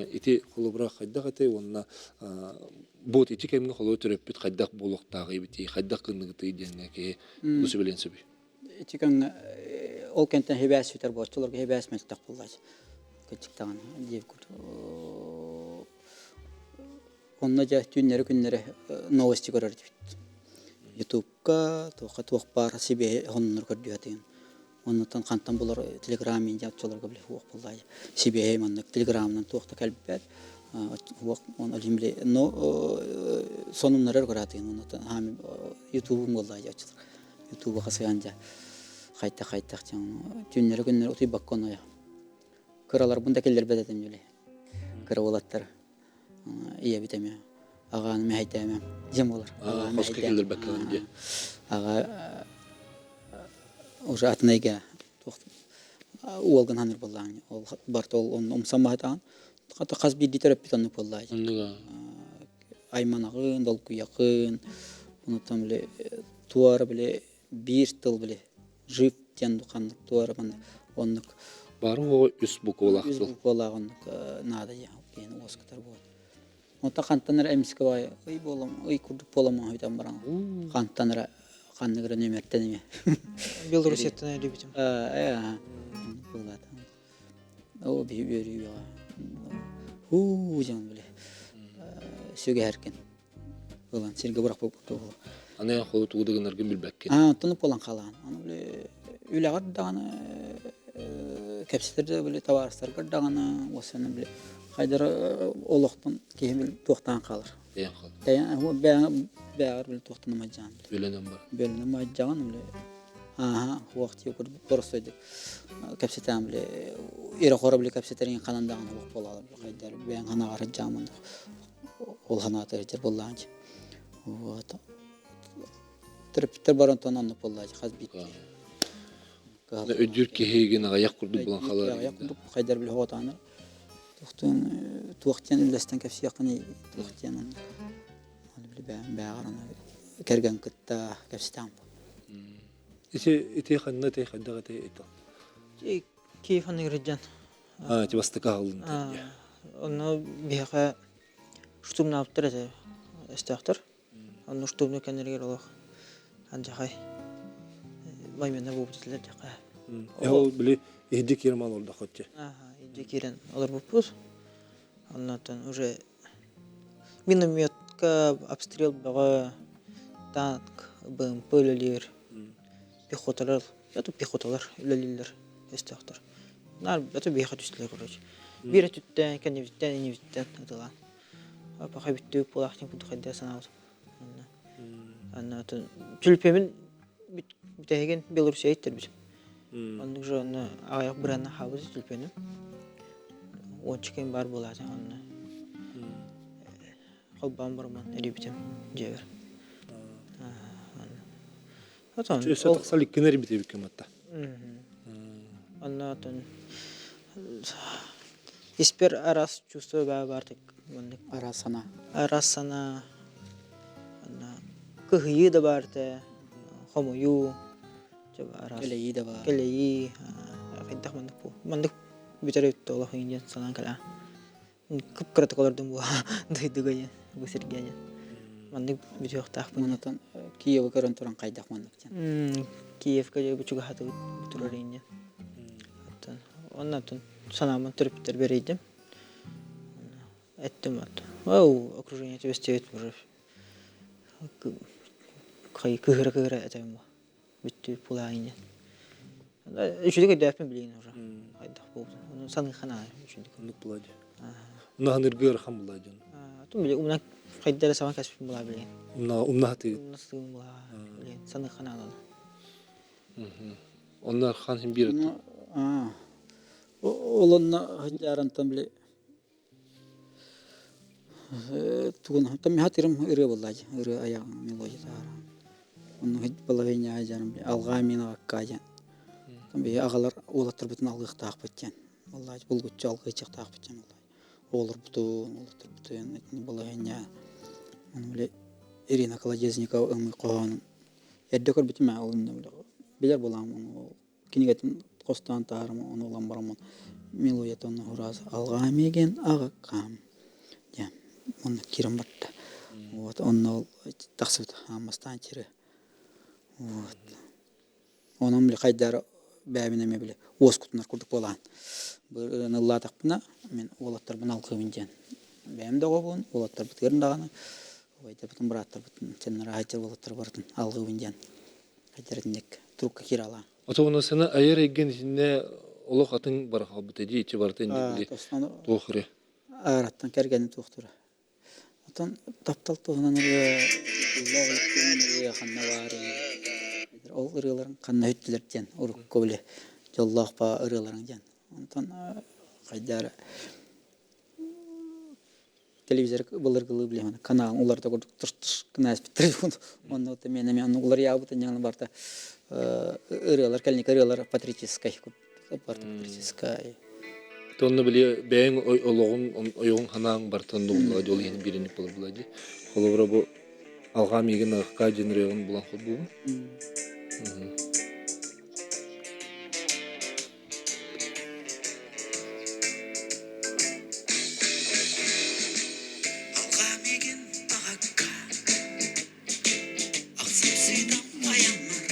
Ити холобура хайдах этэй уонна бу ити кэмҥэ холобура төрөппүт хайдах буолуохтааҕый эбитий, хайдах гынныгытый диэҥҥэ киһи бу сүбэлиэн сөбүй?
Ити кэмҥэ ол кэнтэн хибээс сүтэр буолчуларга хибээс мөлтөх буоллаачы. Кыччыктаҕын диир курдук. Онно дьэ түүннэри-күннэри новости көрөр этибит. Ютубка туохха туох баар сибиэһи сонуннары көрдүү сатыын. Оннуттан хантан булар телеграм индия оччолорго били суох буоллаайы. Сибиэһэй маннык телеграмынан туох да кэлбэт. Суох он олим били но сонуннары көрө сатыын. Оннуттан хаами ютубум буоллаайы оччолор. Ютуба хасыһан дьэ хайтах хайтах дьэ түүннэри-күннэри утуйбакка ону кыраларбын да киллэрбэт этим били. Кыра уолаттар ийэбит эмиэ аҕааны мэһэйдээмэ дьиэм буолар аҕааны
Хоско киллэрбэккэҕин диye.
Аҕа уже атын эйгэ туох уолгын ханыр буоллаҕын ол барыта ол умсаммаһытаҕын хас биирдии төрөппүт оннук буоллаа
Оннуга.
Айманаҕын, долгуйаҕын, онуттан били туора били биир тыл били жив диэн ханнык туора манна оннук
Бары оҕо үс буквалаах
үс
тыл.
Буквалаах оннук наада диэн киһини уоскутар буолат. Онтон хантан эрэ эмискэ баай ый буолам ый курдук буоламаҥ бүтэн баран хантан эрэ ханнык эрэ нүөмэртэн эмиэ
Белоруссияттан эрийбитим.
Буолаата. Оо биһи үөрүү Хуу диэн били сүгэһэркин ылан сиргэ бырахпыт курдук.
Аны холу тугу да гынаргын билбэккин.
Аа, оттон буолан хаалаан. Аны били үлэҕэр даҕаны кэпсэтэр да били табаарыстаргар даҕаны уосана били хайдара олохтон киһи били туохтаан хаалар.
Тэйэн хаалар.
Тэйэн бэҕэр били туохтан амайдьаан.
Бөлөнөн бар.
Бөлөнөн майдьаҕан били ааһа хуох тиэ курдук боростойдук кэпсэтээн били ирэ-хоро били кэпсэтэрин ханан даҕаны хуох буолаалар хайдар бэйэҥ ханаҕар сылдьаамын ол санаата сылдьар буоллаҕын вот төрөппүттэр баран онтон оннук буоллаачы хас биирдии
Өйдүүр киһигин аҕыйах курдук булан хаалар.
Аҕыйах курдук хайдар били хоҕотаанар туохтуун туох диэн үллэстэн кэпсиэххиний туох диэн оннук били бээҕэр аны кэргэн кытта кэпсэтээн
Ити ити ханна ити хайдах ити ити
Киев аныгырдьан.
А, ити бастакы аһылын.
Онно биһиэхэ штурмнаабыттар этэ өстөөхтөр. Онно штурмну кэннэригэр олох андьахай баймена буолбут этилэр дьаха.
Ол били иһди киирэн олордохотчу.
Аха, иһди киирэн олорбуппут. Оннотон уже минометка обстрел бөҕө, танк, БМП үлэлиир, пехоталар, это пехоталар үлэлииллэр өстөөхтөр. Наар это биһиэхэ түстүлэр короче. Биир өттүттэн, кэннибиттэн, иннибиттэн ытылаан. Паха бүттүү буолаах курдук хайда санаабытым. Анна түлпемин бүтэһигин Белоруссия иттэрбитим. Оннук же онно аҕыйах быранна хаалбыт түлпөнүм. Уонча кэм баар буолаата онно. Холбоон барыман эрийбитим дьиэбэр.
Өссө тахсал иккини эрийбит эбиккин батта.
Онно отон. Испэр араас чувство баа баартык маннык.
Араас санаа.
Араас санаа. Кыһыйыы да баар этэ, хомуйуу, араас.
Кэлэйии да баар.
Кэлэйии, хайдах маннык бу. Маннык бүтэр эбит олох диэн санаан кэлээ. Кып-кыратык олордум бу дойдуга диэн, бу сиргэ диэн. Маннык бүтүөхтаахпын.
Онтон Киевы көрөн туран хайдах маннык диэн.
Киевка дьэ чугаһатыбыт турар диэн. Оттон оннотон санааммын төрөппүттэр бэрийдим. Эттим от. Оу, окружение түбэстибит уже. Кыһыра-кыһыра этем бүттү пулаайын диэн. Үчүгэй өйдөөппүн билигин уже. Хайдах буолбутун. Ону саныахха наада үчүгэй.
Оннук була дии. Унаһан ыргы ыарахан була дьон.
Тум били умна хайда эрэ саҥа кэспин була билигин.
Умна умнаһатыы.
Умна сыым була билигин саныахха наада.
Онно архан хин биир
Ол онно сылдьаарантан били тугун хатырым ырыа буолла дии ырыа айаҕын мелодия таһааран онно балаһыанньаҕа дьарым алҕаа мин аҕаккаа диэн биһи аҕалар уолаттарбытын алгыахтаахпыт диэн буоллаачы булгуччу алгыйчахтаахпыт диэн буоллаачы оҕолорбутун уолаттарбытын балаһыанньа ону били Ирина Колодезникова ымыы хоһоонун эрдэ көрбүтүм ээ ол иннэ билэр буолаам кинигэтин хостоон таһаарым ону ылан бараммын мелодиятын уһураас алҕаа миигин аҕыккаам диэн онно киирэн барда вот онно ол тахсыбыт аан бастаан тире вот онон били хайдары бэйэбин эмиэ били уоскутунар курдук буолаан ырыаны ыллаатахпына мин уолаттарбын алҕыыбын диэн бэйэм да оҕобун уолаттарбытыгар даҕаны убайдарбытын бырааттарбытын сеннара уолаттар барытын алҕыыбын диэн хайдарытынник трубка кииралаан
Отоҕуна сана айар эйгэн итиннэ олох атын бара хаалбыта дии ичи барыта инде били туох эрэ.
Аараттан кэргэнин туохтура. Отон таптал туһунан ырыа, дьоллоох олох туһунан ырыа ханна баарый? Ол ырыаларын ханна үттүлэр диэн урукку били дьоллоох ба ырыаларыҥ диэн. Онтон хайдары телевизор былыргылыы билиһэн канал уларда курдук тус-тус гына испиттэр онно мен эмиэ оннук уларыйаабыт инньэ барыта ырыалар кэлинки ырыалар патриотическай барыта патриотическай
Онно били бэйэҥ олоҕуҥ ойоҕуҥ санааҥ барытын булла дьол иһин бириник буолар була дии. Холобура бу алҕаа миигин ырыкка дьин ырыаҕын булан холбуубун.
Алҕаа миигин аҕакка, ахсым сыыдам айаммар,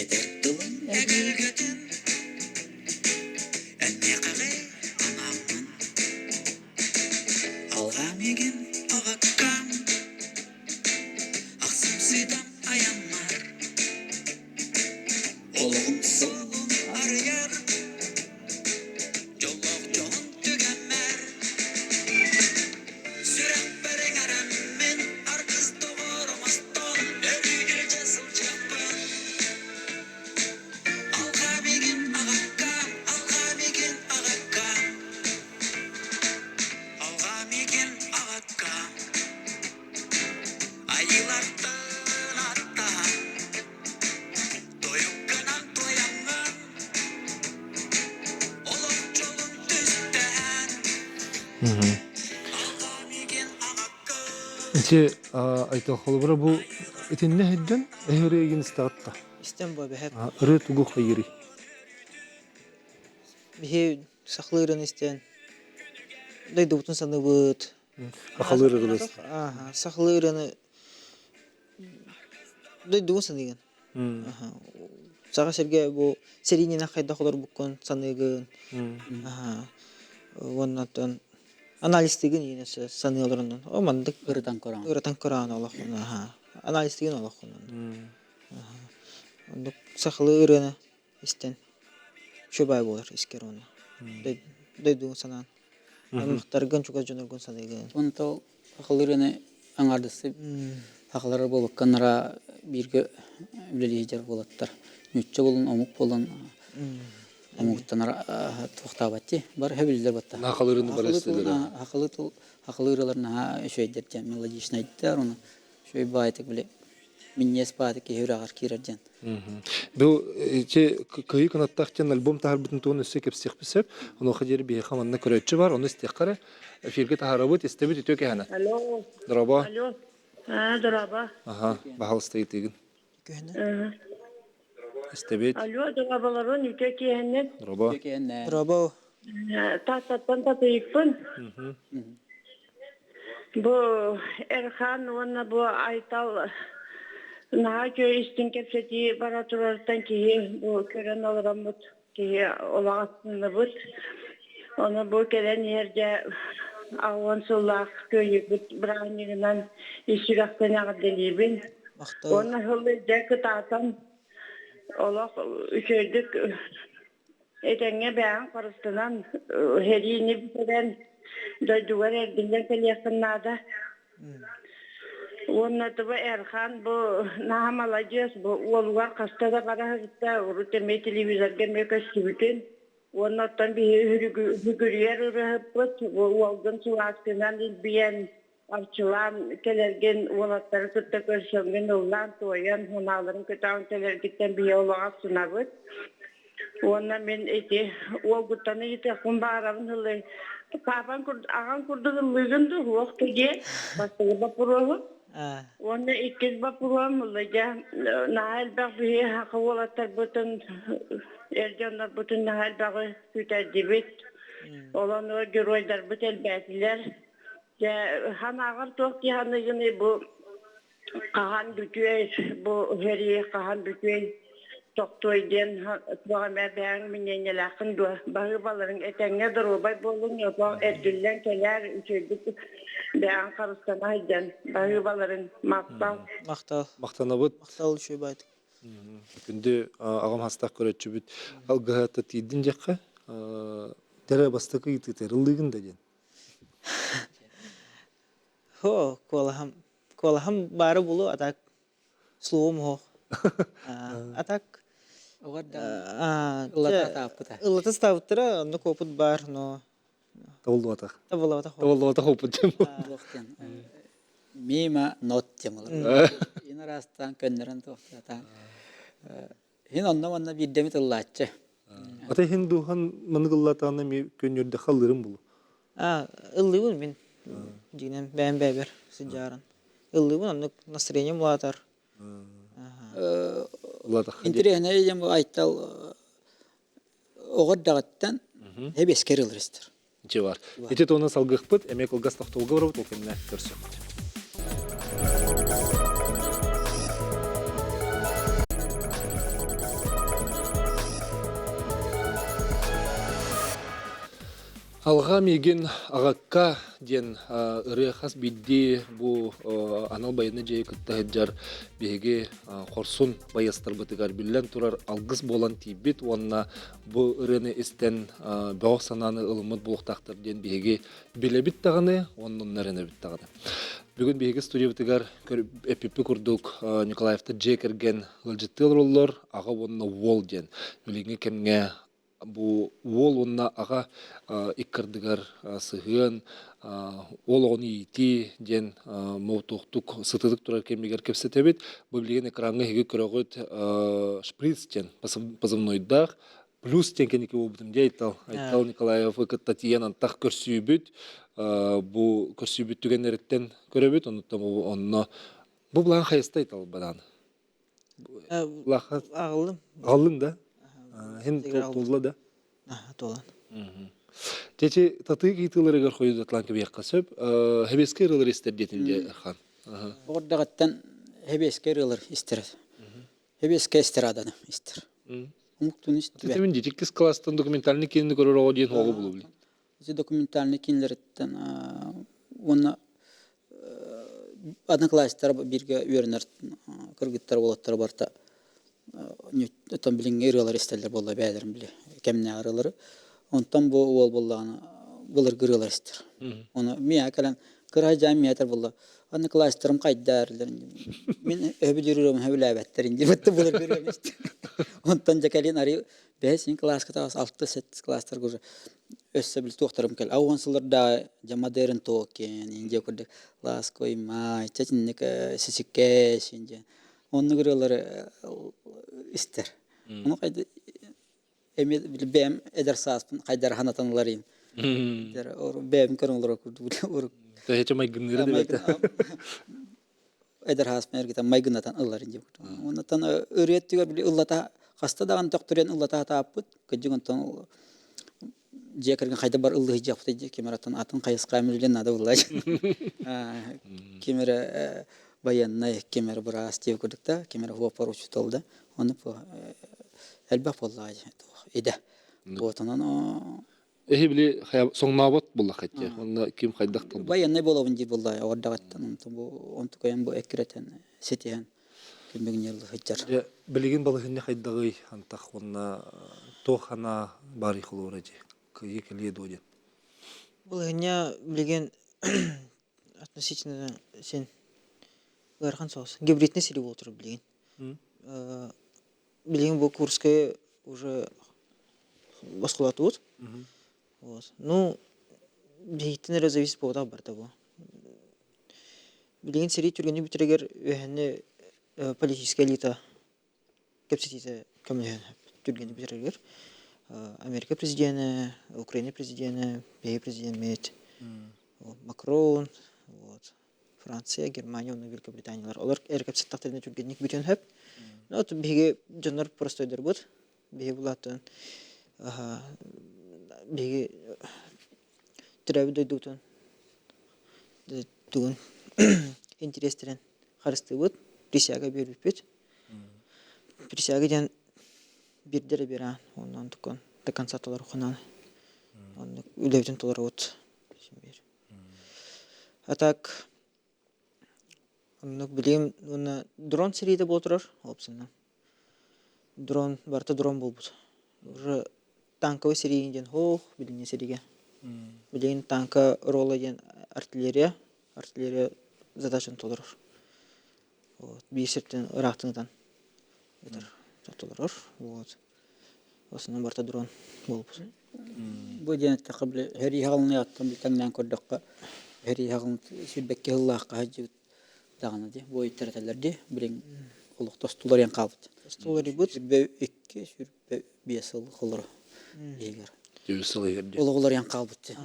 этэр тылым эгэлгэтин, эн миэхэҕэ анааммын. Алҕаа миигин аҕаккам, ахсым сыыдам айаммар, Олоҕум суолун арыйар, дьоллоох дьоһун түгэммэр, сүрэхпэр иҥэрэммин, аргыс доҕор оҥостон, өрүү илдьэ сылдьыахпын. Алҕаа миигин аҕакка, алҕаа миигин аҕакка, алҕаа миигин аҕакка, айыылартан аттаһан Тойукканан туойаҥҥын, олох дьолун түстэһэн, алҕаа миигин аҕаккын.
Ити Айтал холобура бу итиннэ сылдьан эһэригин истэҕит да?
Истэн бу эбэһэт.
Ырыа тугу хайыырый?
Биһи сахалыы ырыаны истэн дойдубутун саныыбыт.
Сахалыы ырыаны
Сахалыы ырыаны дойдугун саныыгын. Саха сиргэ бу сэриининэн хайдах олорбуккун саныыгын. Уонна оттон анализтыгын иинэ саныы олороннун. О маннык
ырытан көрөөн.
Ырытан көрөөн олоххун. Анализтыгын олоххун. Оннук сахалыы ырыаны истэн үчүгэй буолар искэр уонна дойдугун санаан аймахтаргын чугас дьоноргун саныыгын.
Онто сахалыы ырыаны аҥаардасы сахалар буолбакканнара бииргэ үлэлии сылдьар буолаттар. Нуучча буолан, омук буолан омуктанар туохтаабат дии. Бары сөбүлүүллэр батта.
Сахалыы ырыаны бары истэллэр.
Сахалыы тыл, сахалыы ырыалар наһаа үчүгэйдэр диэн мелодичнайдар, ону үчүгэй баайытык били. Минньиэс бааты киһи үрэҕэр киирэр диэн.
Бу ити кыйы кынаттаах диэн альбом таһарбытын туһун өссө кэпсиэхпит сөп. Онуоха диэри биһиэхэ манна көрөөччү бар, ону истиэххэ эрэ. Эфиргэ таһаарабыт, истэбит үтүө кэһэнэ.
Алло.
Дорообо.
Алло. А, дорообо.
Аха, баһалыста ыйытыыгын.
Э,
Истэбит.
Алло, дорооболорун үтүө киэһэннэн.
Дорообо.
Үтүө киэһэннэн.
Дорообо.
Тааттаттан татыйыкпын. Бу Эрхан уонна бу Айтал наһаа үчүгэй истиҥ кэпсэтии бара турарыттан киһи бу көрөн олороммут киһи олох астынныбыт. Ону бу кэлэн иһэр дьэ 80 сыллаах кыайыыбыт бырааһынньыгынан ис сүрэхтэн эҕэрдэлиибин.
Махтал.
Уонна сыл дьэ кытаатан олох үчүгэйдик Этэҥҥэ бэйэҥ харыстанан, сэриини бүтэрэн, дойдугар эргиллэн кэлиэххин наада. Уонна тыба Эрхан бу наһаа маладьыас, бу уолугар хаста да бара сырытта, урут эмиэ телевизорга эмиэ көстүбүтүн. Уонна оттон биһиги үһүгүрүйэр ырыаһыппыт, бу уолгун сылааскынан илбийэн, арчылаан кэлэргин уолаттары кытта көрсөҥҥүн ыллаан-туойан, санааларын көтөҕөн кэлэргиттэн биһиги олох астынабыт. Уонна мин ити уолгуттан ыйытыахпын баҕарабын ыллый. Паапаҥ аҕаҥ курдук ыллыыгын дуу, суох дуу диэн бастакы боппуруоһу. Уонна иккис боппуруоһум ыллыйда наһаа элбэх биһи саха уолаттарбытын, эр дьоннорбутун наһаа элбэҕи сүтэрдибит. Ол оннугар геройдарбыт элбээтилэр. Дьэ, санааҕар туох дии саныыгыный бу хаһан бүтүөй, бу сэрии хаһан бүтүөй, тохтуой диэн туох эмэ бэйэҥ мнениелээххин дуо? Баһыыбаларыҥ этэҥҥэ доруобай буолуҥ, отоо эргиллэн кэлээр, үчүгэйдик бэйэҥ харыстана сылдьан баһыыбаларыҥ махтал.
Махтал.
Махтанабыт.
Махтал үчүгэй баайдык.
Күндү аҕам хастаах көрөөччүбүт алгыһа тиийдин диэххэ, дэрэ бастакы ыйытыыта ыллыыгын да диэн.
Һоо, куолаһым, куолаһым баара буолуо, а так словом оһох. А так
Оҕор да ыллата тааппыта.
Ыллата ставыттара, оннук опыт баар, но
Табыллыбатах.
Табыллыбатах.
Табыллыбатах опыт диэн.
Туох диэн мимо нот диэн болар. Ин араастаан көннөрөн туохтаатаан. Хин онно манна биирдэмит ыллааччы.
Ата хин духан манык ыллатаана ми көннөрдө халлырым булу.
А, ыллыыбын мин. Дьиҥинэн бэйэм бэйэбэр сыдьааран. Ыллыыбын оннук настроением улаатар.
Интириэһинэй диэн бу Айтал оҕо эрдэҕиттэн эбиэскэ ырылар истэр.
Дьэ бар. Ити туһунан салгыахпыт, эмиэ кылгас тохтобулга барабыт, ол кэннэ көрсүөхпүт. Алҕаа миигин аҕакка диэн ырыа хас биирдии бу анал байыаннай дьиэ кытта сылдьар биһиги хорсун байыастарбытыгар биллэн турар алгыс буолан тиийбит уонна бу ырыаны истэн бөҕөх санааны ылыммыт буолуохтаахтар диэн биһиги билэбит даҕаны уонна онно эрэнэбит даҕаны. Бүгүн биһиги студиябытыгар эппиппит курдук Николаевтар дьиэ кэргэн ыалдьыттыы олороллор аҕа уонна уол диэн. Билиҥҥи кэмҥэ бу уол уонна аҕа иккардыгар сыһыан, уол оҕону иитии диэн моутуохтук сытыытык турар кэмигэр кэпсэтэбит. Бу билигин экраҥҥа эһиги көрөҕүт шприц диэн позывнойдаах плюс диэн кэнники буолбутум дии Айтал. Айтал Николаевы кытта тиийэн антах көрсүүбүт. Бу көрсүүбүт түгэннэриттэн көрөбүт. Онуттан онно бу былаан хайыста Айтал бадаан?
Аҕаллым.
Аҕаллыҥ да? Хин туолла да?
Туолан.
Чечи татыы ыйытыыларыгар хойутатлаан кэбиэххэ сөп. Хэбиэскэ ырыалар истэр диэтин дьэ Эрхан.
Оҕордоҕуттан хэбиэскэ ырыалар истэр. Хэбиэскэ эстраданы истэр. Омуктун истибэт.
Мин дьиккис класстан документальный киинини көрөр оҕо диэн оҕо булубли.
Ити документальный кинилэриттэн уонна одноклассниктар бииргэ үөрэнэр кыргыттар уолаттар барыта оттон билиҥҥи ырыалары истэллэр буолла бэйэлэрин били кэмнээх ырыалары. Онтон бу уол буоллаҕына былыргы ырыалары истэр. Ону миэхэ кэлэн кыра дьаам миэтэр буолла одноклассниктарым хайдаар мин өбүлүүр ырыам сөбүлээбэттэр инди былыргы ырыам истэр. Онтон дьэ кэлин арый бэһис кылааска таҕыс алты сэттис кылаастарга уже өссө били туохтарым кэл ауан сылларда дьэ модерн токен индия курдук ласковый май чэтинник сисиккэ син диэн. Оннук ырыалары истэр. Ону хайда эми бэйэм эдэр сааспын хайдары санатан ыларыйым. Бэйэм көрөн олорор курдук урук.
Тэһэчэ майгынныыры дебете.
Эдэр сааспын эргитэн майгыннатан ылларын диэн. Оннуттан ырыа өттүгэр били ыллата хаста даҕаны төхтөрүйэн ыллата сатааппыт. Кырдьык онтон дьиэ кэргэн хайда бар ыллыһыйдьахпыт дии ким эрэ атын хайысха мүлдьэн наада булла ким эрэ байыаннай ким эрэ быраас диэбит курдук да ким эрэ хуоппар учуутал да ону элбэх буоллаҕа идэ вот онон
Эһи били соҥнообот буоллахха онно ким хайдах талбыт
байыаннай буолабын диир буоллаҕа оҕордаҕыттан онтон бу онтукайын бу эккирэтэн ситиһэн күн сылдьар
Билигин балаһыанньа хайдаҕый антах уонна туох хана баарый холуора дии кыайыы кэлиэ дуо диэн
Балаһыанньа билигин относительно син ыарахан соҕус. Гибридный сири буолтур билигин. Билигин бу Курская уже босхолотубут. Вот. Ну, биһиктэн эрэ зависит буолбатах барыта бу. Билигин сэрии түргэнник бүтэригэр үөһэни политическая элита кэпсэтиитэ көмөлөһөн түргэнник бүтэригэр Америка президенэ, Украина президенэ, биһиги президеммит Макрон, вот, Франция, Германия уонна Великобританиялар. Олор эр кэпсэттэхтэринэ түргэнник бүтүөн сөп. Ну, вот биһиги дьоннор простойдорбут. Биһиги булааттан биһиги төрөөбүт дойдубутун тугун интириэстэрин харыстыыбыт, присяга биэрбиппит. Присяга диэн биирдэ эрэ биэрээн, онон тукун до конца толоруххунаан оннук үлэбитин толоробут. А так оннук билигин уонна дрон сэриитэ буола турар уопсайынан. Дрон барыта дрон буолбут. Уже танковый сэрии диэн суох билиҥҥи сэриигэ. Билигин танка рола диэн артиллерия, артиллерия задачаны толорор. Вот биир сиртэн ыраахтан ытан ытар толорор. Вот. Основном барыта дрон буолбут.
Бу диэн эттэххэ били сэрии хаҕылыныаҕыттан тэҥнээн көрдөххө сэрии хаҕылын сүүрбэккэ сыллаахха сылдьыбыт даҕаны дии буойуттар этэллэр дии билигин олох тостуларыйан хаалбыт.
Тостуларыйбыт.
22, 25 сыл холоро иһигэр.
Түбүс сыл иһигэр дии.
Олох уларыйан хаалбыт дии.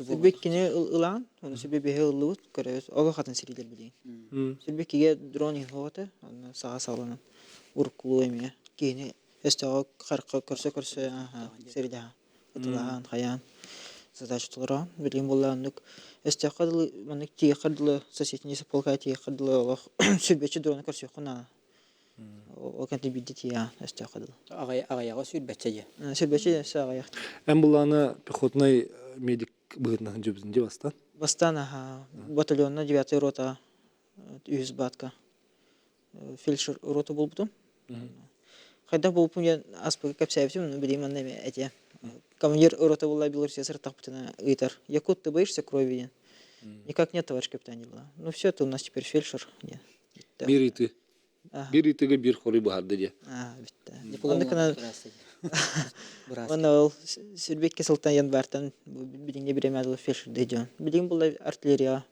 Сүрбэккини ылаан, ону сүрбэ биэһи ыллыбыт, көрөбүт. Олох атын сириилэр билигин. Сүрбэккигэ дрон иһин хоҕото, онно саҕа саҕаланан уруккулуу эмиэ киһини өстөөҕү харахха көрсө-көрсө сирдэһэ ытылаһан хайаан задача толороон билигин буолла оннук өстөөххө дылы маннык тиийиэххэ дылы соседний полка тиийиэххэ дылы олох сүрбэччи дрону көрсүөххүн наада ол кэнтэ биирдэ тиийэҕин өстөөххө дылы
аҕыйаҕа сүүрбэччэ дьэ
сүүрбэччэ өссө аҕыйах
Эн буллаана пехотнай медик быһыытынан дьүбүтүн дии бастаан
бастаан аха батальонна девятая рота үһүс батка фельдшер рота буолбутум. Хайдах буолбуппун диэн аспыга кэпсээбитим, ну билигин манна эмиэ этиэ. Командир рота буолла Белоруссия сырыттахпытына ыйытар: «Якут, ты боишься крови?» диэн. Никак нет, товарищ капитан была. Ну все, ты у нас теперь фельдшер. Диэн.
Биир ыйытыы. Биир ыйытыыга биир хоруй быһаарда диэ.
Бүттэ. Оннукунан Уонна ол сүрбэккэ сылтан январтан билиҥҥи бириэмэ фельдшердыы дьон. Билигин буолла артиллерияҕа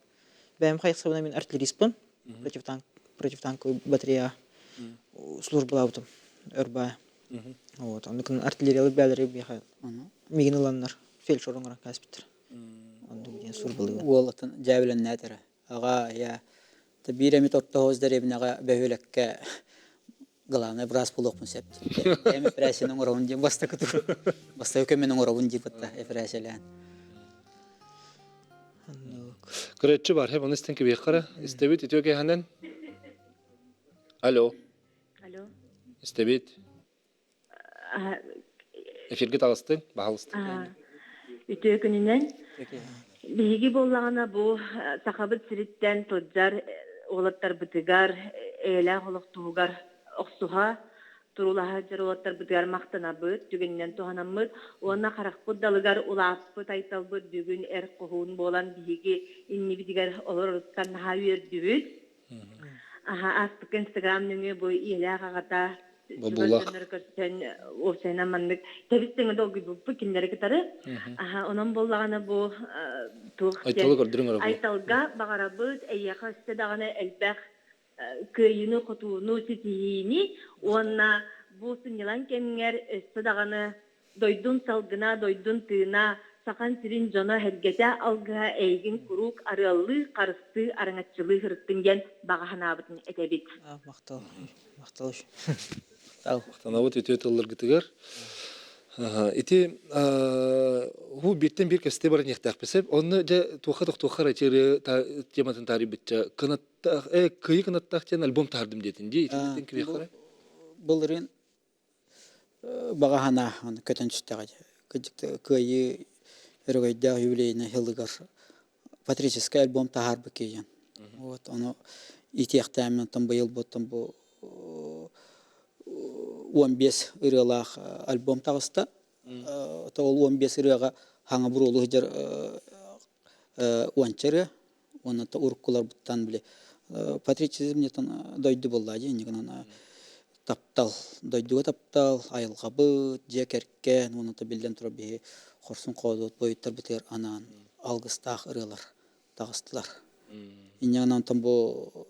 Бэйэм хайсыбына мин артиллериспын, противотанк, противотанковый батарея службалаабытым өр баа. Вот, оннукун артиллериялар бээлэри биэхэ миигин ыланнар фельдшер оҥорон кээспиттэр. Оннук диэн службалыыбын.
Уол атын дьээбилэннээтэрэ. Аҕа, я биир эмит орто оһос дэриэбинэҕэ бөһүөлэккэ главное быраас буолуохпун сөп. Бэйэм эпэрээссийэни оҥоробун диэн бастакы тур. Бастакы көмөнү оҥоробун диир батта эпэрээссийэлээн.
Көрөөччү бар, хеп, оны истэн кэбиэххэ Истэбит, үтүө киэһэнэн. Алло.
Алло.
Истэбит. Эфиргэ таҕыстыҥ, баһалыстыҥ.
Үтүө күнүнэн. Биһиги буоллаҕына бу Сахабыт сириттэн сылдьар уолаттарбытыгар, эйэлээх олох туһугар охсуһа, туруулаһа сылдьар уолаттарбытыгар махтанабыт, түгэнинэн туһанаммыт уонна харахпыт далыгар улааппыт айталбыт бүгүн эр хоһуун буолан биһиги иннибитигэр олороруттан наһаа үөрдүбүт. Аха, ааспыкка Инстаграм нөҥүө бу ийэлээх аҕата чугас дьоннору көрсөн уопсайынан маннык тэбис тэҥэ долгуйбуппут кинилэри кытары. Аха, онон буоллаҕына бу туох
Айталы көрдөрүҥ
Айталга баҕарабыт эйиэхэ өссө даҕаны элбэх.
Кыайыыны, хотууну, ситиһиини уонна бу сынньалаҥ кэмҥэр өссө даҕаны дойдун салгына, дойдун тыына, Сахан сирин дьоно-сэргэтэ алгыһа эйигин куруук арыаллыы, харыстыы, араҥаччылыы сырыттын диэн баҕа санаабытын этэбит.
Махтал. Махтал.
Махтанабыт үтүө тылларгытыгар. Ити ху бииртэн биир кэсте баран иэхтээхписеп. Онно дьэ туохха тохтуохха эрэ тематын таарыйбычча кынаттаах кыйы кынаттаах диэн альбом таһардым диэтин дии итинтэн кириэххэ
Былырыын баҕа санаа көтөн түстэҕэ кыайыы өрөгөйдөөх юбилейнай сылыгар патриотическай альбом таһаарбыт киһи. Вот ону иитиэхтээммин оттон быйыл буоттан бу 15 ырыалаах альбом таҕыста. Ол 15 ырыаҕа хаҥа буруолу сылдьар уонча ырыа. Уонна уруккуларбыттан били патриотизм диэн дойду буолла дии иннигинэн таптал, дойдуга таптал, айылҕабыт, дьиэ кэргэн уонна биллэн турар биһи хорсун хоодуот буойуттарбытыгар анаан алгыстаах ырыалар таҕыстылар. Инньэ гынан онтон бу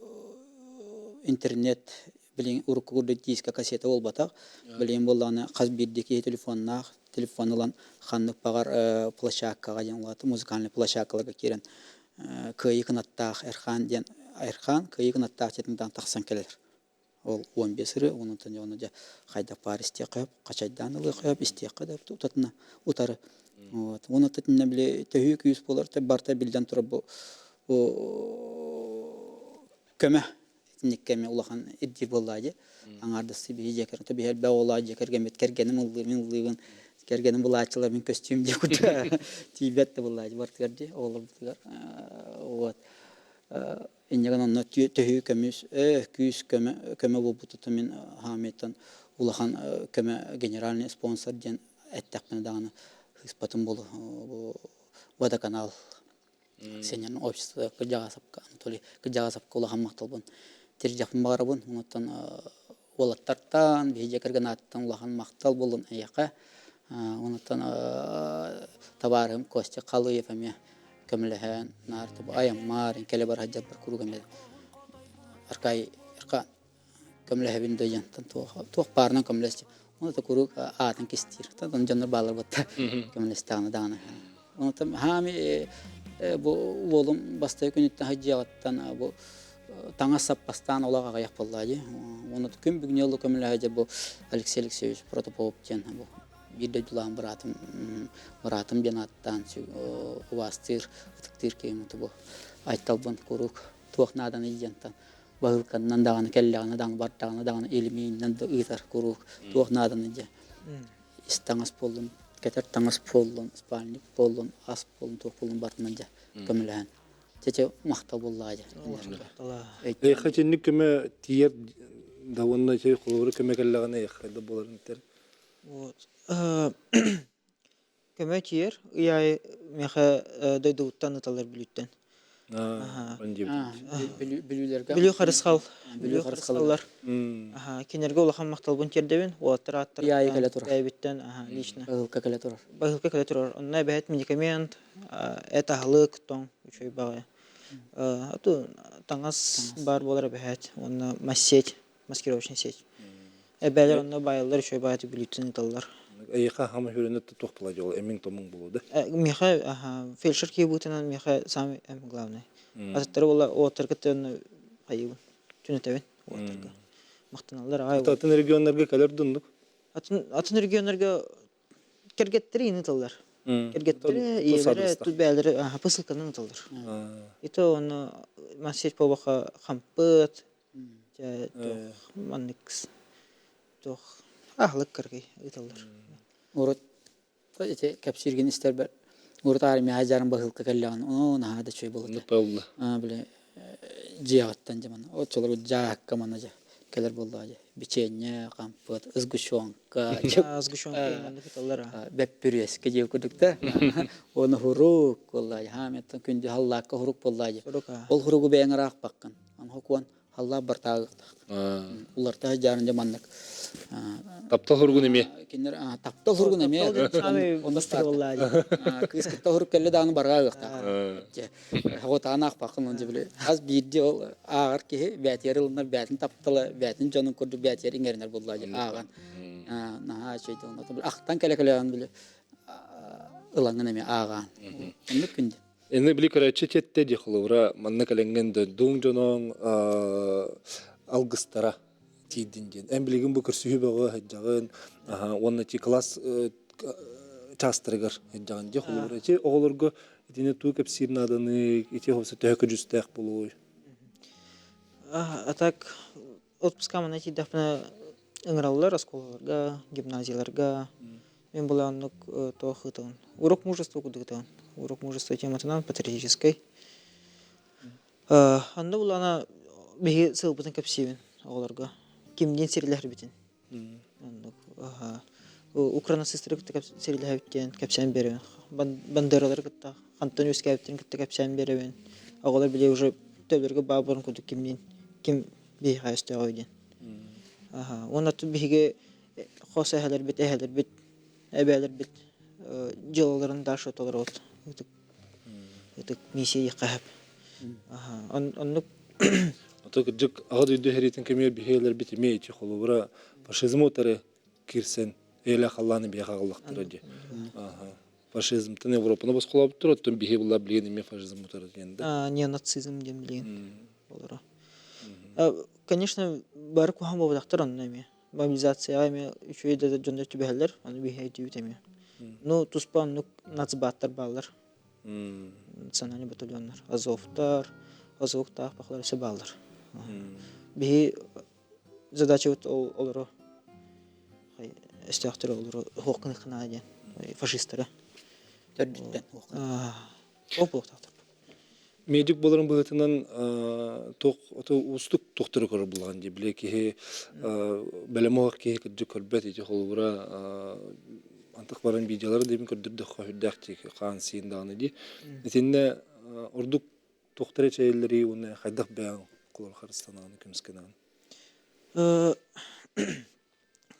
интернет билигин урукку курдук диска кассета буолбатах. Билигин буоллаҕына хас биирдии киһи телефоннаах, телефон ылан ханнык баҕар площадкаҕа диэн улаата музыкальнай площадкаларга киирэн Кыайыы кынаттаах Эрхаан диэн Эрхаан Кыайыы кынаттаах диэн тахсан кэлэр. Ол 15 ырыа, онтон дьоно дьэ хайдах баар истиэххэ сөп, хачайдаан ылыахха сөп, истиэххэ да утатына утары. Вот. Уонна итиннэ били төһүү күүс буолар, барыта биллэн турар бу көмө итинник кэми улахан ирдиир буоллаа дии. Аҥаардастыы биһи дьиэ кэргэн, биһи элбэх оҕолоох дьиэ кэргэммит кэргэним ыллыыр, мин ыллыыбын, кэргэним булааччылар, мин көстүүм дии курдук тиийбэт да буоллаа дии барытыгар дии оҕолорбутугар. Вот. Инньэ гынан онно төһүү көмүс, күүс көмө көмө буолбутуттан мин хаамыйтан улахан көмө генеральный спонсор диэн эттэхпинэ даҕаны сыыспатым буолуо. Бу водоканал сеньорный общество Кырдьаҕасапка Анатолий Кырдьаҕасапка улахан махталбын тирдьэхпин баҕарабын. Онуттан уолаттартан, биһиги дьиэ кэргэн ааттан улахан махтал буоллун эйиэхэ. Онуттан табаарыһым Костя Халыев эмиэ көмөлөһөн, наар айаммар, кэлэ бара сылдьарбар куруук эмиэ Аркай Арка көмөлөһөбүн да диэн туох баарынан көмөлөс Оны да куруук аатын кистиир. Тон дьоннор баалар батта көмөлөстөҕүнэ даҕаны. Онтон хаами бу уолум бастакы күнүттэн сылдьыаҕыттан бу таҥас саппастаан олох аҕыйах буолла дии. Уонна күн бүгүнү олу көмөлөһө бу Алексей Алексеевич Протопопов диэн бу биир дойдулаах быраатым быраатым диэн ааттаан убаастыыр, ытыктыыр киһим бу айталбын куруук туох нааданы диэнтэн баһыылканнан даҕаны кэллэҕинэ даҕаны бардаҕына даҕаны илимииннэн да ыытар куруук туох нааданы дьэ ис таҥас буоллун кэтэр таҥас буоллун спальник буоллун ас буоллун туох буоллун барытынан дьэ көмөлөһөн чэ махтал буоллаҕа дьэ
Эйхэ итинник көмө тиийэр да уонна ити холобура көмө кэллэҕинэ эйхэ да буоларын этэр.
Вот. Көмө тиийэр. Ый аайы миэхэ дойдубуттан ыталлар Бүлүүттэн.
Бүлүүлэргэ
Бүлүү Харысхал.
Бүлүү Харысхаллар.
Кинилэргэ улахан махталбын тиэрдэбин. Уолаттар
Ый аайы кэлэ турар.
бэйэбиттэн лично.
Баһыылка кэлэ турар.
Баһыылка кэлэ турар. Онно эбэһэт медикамент, эт аһылык, тоҥ үчүгэй баҕайы. Ату таҥас баар буолар эбэһээт. Уонна массеть, маскировочная сеть. Эбээлэр онно баайаллар, үчүгэй баайытык бүлүүттэн ыыталлар.
Эйиэхэ хаама хүрүнэ туох була дьол эмиҥ томуҥ булу да?
Миэхэ фельдшер киһи быһыытынан миэхэ самый главный. Атыттары буола уоттар кытта онно хайыыбын, түнэтэбин уоттарга. Махтаналлар аҕай.
Атын регионнарга кэлэр дундук?
Атын атын регионнарга кэргэттэри иин ыталлар. Кэргэттэрэ, ийэлэрэ, тут бэйэлэрэ посылканан ыталлар. Ито онно массаж побаха хампыт, Дьэ, туох маннык туох аһылык кыргый ыыталлар.
Урут ити кэпсииргин истэрбэр урут армия дьарын баһыылка кэллэҕин оо наһаа да үчүгэй буолуо
Павла.
Били дьиэҕиттэн дьэ маны оччолорго дьаакка маны дьэ кэлэр буоллаҕа дьэ бичиэнньэ, хампыат, сгущенка,
Сгущенка маннык ыыталлар
бэппүрүөскэ диэ курдук да уонна хурук буоллаа дьэ хаамыттан күндү халлаакка хурук буоллаа дьэ ол хуругу бэйэҥ ыраахпаккын Анхокуон халлаап бартаагыктаах. Уларта дьаарын дьэ маннык.
Таптал хоругун эмиэ.
Кинилэр таптал хоругун эмиэ.
Онно старт.
Кыыс кытта хорук кэллэ даҕаны барҕа ыахтаах. Хотаан аахпаккын он били хас биирдии ол ааҕар киһи бээтигэр ылынар бээтин таптала бээтин дьонун курдук бээтигэр иҥэринэр буолла ааҕан наһаа үчүгэй ахтан кэлэ кэлэҕин били ылаҥҥын эмиэ ааҕаан оннук күндү.
Инни били көрөөччү тиэттэ дии холобура манна кэлэҥҥин дойдуҥ дьоноҥ алгыстара тиийдин диэн. Эн билигин бу көрсүһүү бөҕө сылдьаҕын уонна ти класс чаастарыгар сылдьаҕын дии холобура ити оҕолорго итини туу кэпсиир нааданы ити хобса төһө көдьүүстээх буолуой?
А так отпуска манна тиийдэхпинэ ыҥыраллар оскуолаларга, гимназияларга. Мин была оннук туох ыытабын. Урок мужества курдук ыытабын. Урок мужества тематынан патриотическай. Онно булана биһиги сылбытын кэпсиибин оҕолорго. Кимниин сирилэһэрбитин. Оннук Укранацистары кытта сирилэһэбит диэн кэпсээн биэрэбин. Бандералары кытта хантан үөскээбиттэрин кытта кэпсээн биэрэбин. Оҕолор били уже төлөргө баа буолан курдук кимниин ким биһиэхэ өстөөҕүй диэн. Уонна биһиги хос эһэлэрбит, эһэлэрбит, эбээлэрбит дьыалаларын дальше толоробут. Ытык ытык миссия хаһап. Оннук
Ото кырдьык аҕа дойду сэриитин кэмигэр биһиэлэрбит эмиэ ити холобура фашизмы утары киирсэн эйэлээх халлааны биһиэхэ аҕаллахтара дии. Фашизмтан Европаны босхолообуттар, оттон биһи булла билигин эмиэ фашизм утары диэн да.
Неонацизм диэн билигин олоро. Конечно, бары куһаҕан буолбатахтар онно эмиэ. Мобилизацияҕа эмиэ үчүгэй да дьоннор түбэһэллэр, ону биһи өйдүүбүт эмиэ. Ну, туспа оннук нацбаттар бааллар. Национальный батальоннар. Азовтар, Азовтаах бахалар өссө бааллар. Биһи задачабыт ол олоро өстөөхтөрү олоро суох гыныаххына диэн фашистары.
Төрдүттэн
Ол буолуохтаахтар.
Медик буоларын быһыытынан туох уустук тухтары көрөр булаҕын дии. Били киһи бэлэм оһох киһи кырдьык көрбөт ити холобура антах баран видеолары дебин көрдөрдөххө үрдээх дии хаан сиин даҕаны дии. Итиннэ ордук тухтары эчэйэллэри уонна хайдах бэйэҥ холор харыстанаҕын көмүскэнэҕин?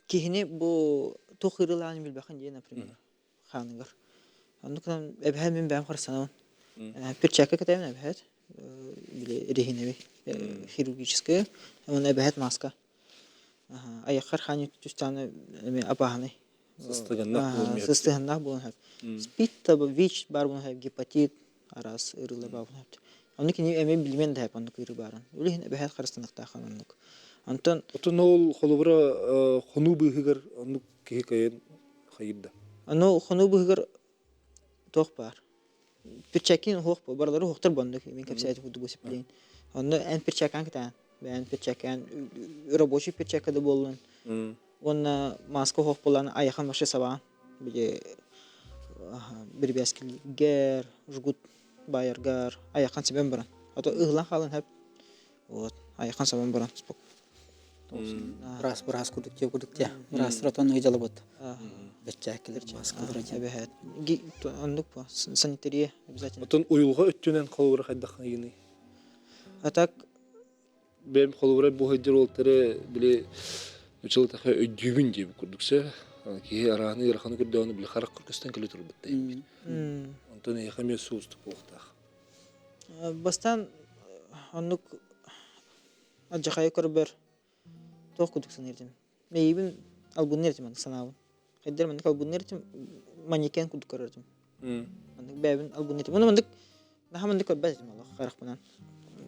Киһини бу туох ыарыылааҕын билбэххин дии, например. Хааныгар. Оннук гынан эбэһээт мин бэйэм харыстанабын. Перчатка кэтэбин эбэһээт, били резиновый, хирургическая, уонна эбэһээт маска. Айаххар хаан түстэҕинэ эмиэ абааһынай.
Сыстыганнаах буолан
Сыстыганнаах буолан сөп. Спид ВИЧ баар буолан сөп, гепатит араас ыарыылар баар буолан сөп. Онно кини эмиэ билимэн да оннук ыарыы баарын. Ол иһин эбэһээт харыстаныахтаах оннук. Онтон
Отон ол холобура хонуу быыһыгар оннук киһи кыайан хайыр да.
Аны хонуу быыһыгар туох баар? Перчаткин уһуох барылары уһуохтар боннук мин кэпсээтим курдук дисциплин. Онно эн перчаткаан кэтээн, бэйэн перчаткаан рабочий перчатка да буоллун. Уонна маска уһуох буолан айахан вообще сабаан. Били бирибээскилигэр, жгут баайаргар айахан сибэн баран. А то ыһылан хаалан хэп. Вот,
айахан сабан баран Быраас быраас курдук диэ курдук диэ. Быраастар отон ыйдалабыт. Бэрчээккилэр мааскалар
эбэһээт. Оннук бу санитария обязательно.
Отон уйулҕа өттүнэн холобура хайдах ыйыный?
А так
Бэйэм холобура бу сылдьар уолтары били училтаха өйдүүбүн диэбит курдук сэ. Киһи арааны ыараханы көрдөҕүнэ били харах көстөн кэлэ турбут дейбит. Онтон эйиэхэ эмиэ суустук буолуохтаах.
Бастаан оннук алдьархайы көрбөр туох курдук саныыр этим. Мэйиибин албынныыр этим маннык санаабын. Хайдах маннык албынныыр этим, манекен курдук көрөр этим. Маннык бэйэбин албынныыр этим. Уонна маннык наһаа маннык көрбөт этим олох харахпынан.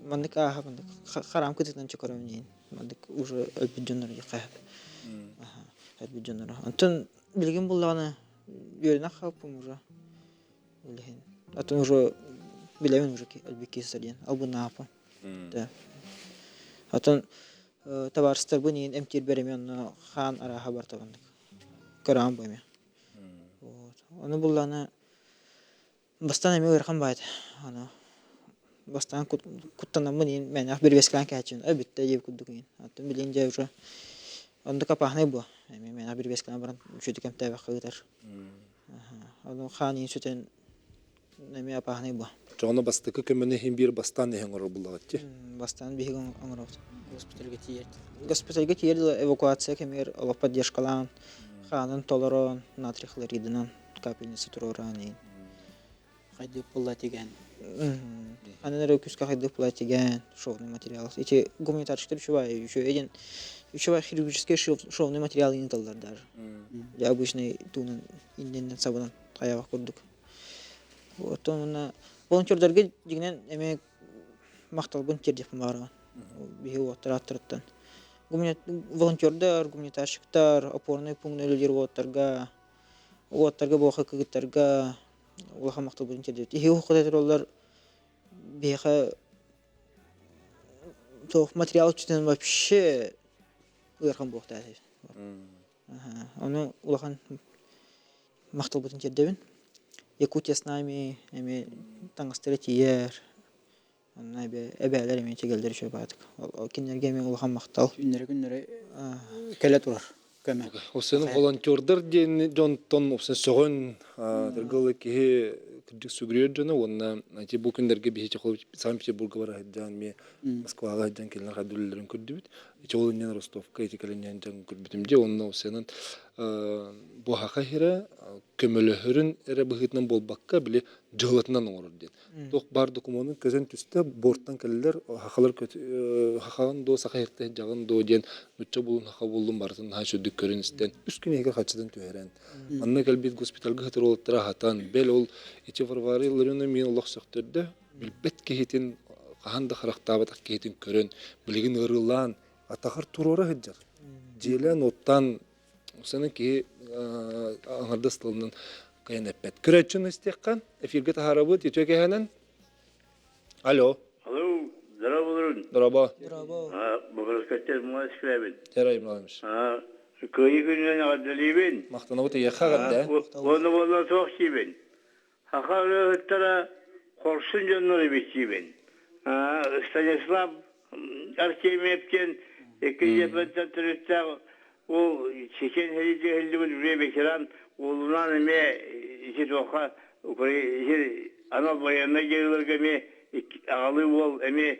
Маннык ааһа маннык хараам кытытынан чөкөрөм диэн. Маннык уже өлбүт дьоннору диэххэ өлбүт дьоннору. Онтон билигин буллаҕына үөрэнэх хаалпым уже. Билигин. Атын уже билэбин уже өлбүт киһи диэн албыннааппын. Да. Атын табаарыстарбын иин эмтиирбэр эмиэ онно хаан арааһа барта оннук. Көрөҕүн бу эмиэ. Вот. Ону буллаҕына бастаан эмиэ ыарахан баайда. Аны бастаан куттанаммын иин мээнэх бүрүбэскээн кээччибин э бүттэ диэбит курдук иин. Оттон билигин дьэ уже оннук опаһынай буо. Эмиэ мээнэх бүрүбэскээн баран үчүгэй эмтээбэххэ ыытар. Ону хаан иин сүтэн эмиэ опаһынай буо.
Оччоҕуна бастакы көмөнү иһин биир бастаан иһэн оҥорор буллаҕыт дии.
Бастаан биһиги оҥоробут.
Госпитальга тиийэр.
Госпитальга тиийэр дылы эвакуация кэмигэр олох поддержкалаан, хаанын толорон, натрий хлоридынан капельница туруораан иһин.
Хайдык булла тигэн.
Анан эрэ күскэ хайдык була тигэн, шовный материал. Эти гуманитарщиктар үчүгэй, үчүгэй диэн үчүгэй хирургический шовный материал ыыталлар даже. Я обычный туунан иннинэн сабынан хайаҕах курдук. Оттон уонна волонтердарга дьиҥинэн эмиэ махталбын тиэрдиэхпин баҕарабын. Биһиги уолаттар ааттарыттан. Волонтердар, гуманитарщиктар, опорный пункт үлэлиир уолаттарга, уолаттарга буоха кыргыттарга улахан махталбытын тиэрдэбит. Иһи уһукка тураллар биһиэхэ туох материал өттүнэн вообще ыарахан буолуохтаах. Ону улахан махталбытын тиэрдэбин. Якутия с нами эмиэ таҥастара тиийэр. Онно эбээлэр эмиэ чэгэллэр үчүгэй баҕайытык. Кинилэргэ эмиэ улахан махтал.
Күннэри-күннэри кэлэ турар көмө.
Осен волонтердар диэн дьонтон осен сөҕөн тыргылы киһи кырдьык сүгүрүйэр дьоно уонна ити бу күннэргэ биһи Санкт-Петербурга бара сылдьан эмиэ Москваҕа сылдьан кинилэр хайдылларын көрдүбүт. Ити ол иннинэ Ростовка ити кэлин дьон көрбүтүм дии уонна осенан бу хаха иһэрэ көмөлөһөрүн эрэ быһыытынан буолбакка били дьыалатынан оҥорор диэн. Туох баар докумуонун көтөн түстэ, бортан кэллилэр, хахалар хахаҕын дуо, саха иһиртэ дьаҕын дуо диэн нучча булун, хаха буллун барытын наһаа үчүгдүк көрөн истэн, үс күн иһигэр хаччытын түһэрэн, манна кэлбит госпитальга сытар уолаттары аһатан, бэл ол ити Варвара Илларионовна миин олох сөхтөрдө, билбэт киһитин, хаһан да харахтаабатах киһитин көрөн, билигин ыарыылаан, атаҕар туруора сылдьар. Дьиэлээн оттаан Саны киһи аҥардас тылынан кыайан эппэт. Көрөөччүнү истиэххэ, эфиргэ таһаарабыт, үтүө кэһэнэн. Алло.
Алло, здорово,
Здорово.
Здорово.
Богородскаттер Москвабин.
Терай Иванович.
Кыайыы күнүнэн эҕэрдэлиибин.
Махтанабыт эйиэхэ эҕэрдэ.
Уонна буолла туох диибин. Саха ырыаһыттара хорсун дьоннор эбит диибин. Станислав Артемьев диэн икки дьиэппэттэн төрүттээх ол Чечен сэриитигэр иһиллибит үлэ ветеран уолунаан эмиэ ити туохха анал военнай дьайыыларга эмиэ аҕалыы уол эмиэ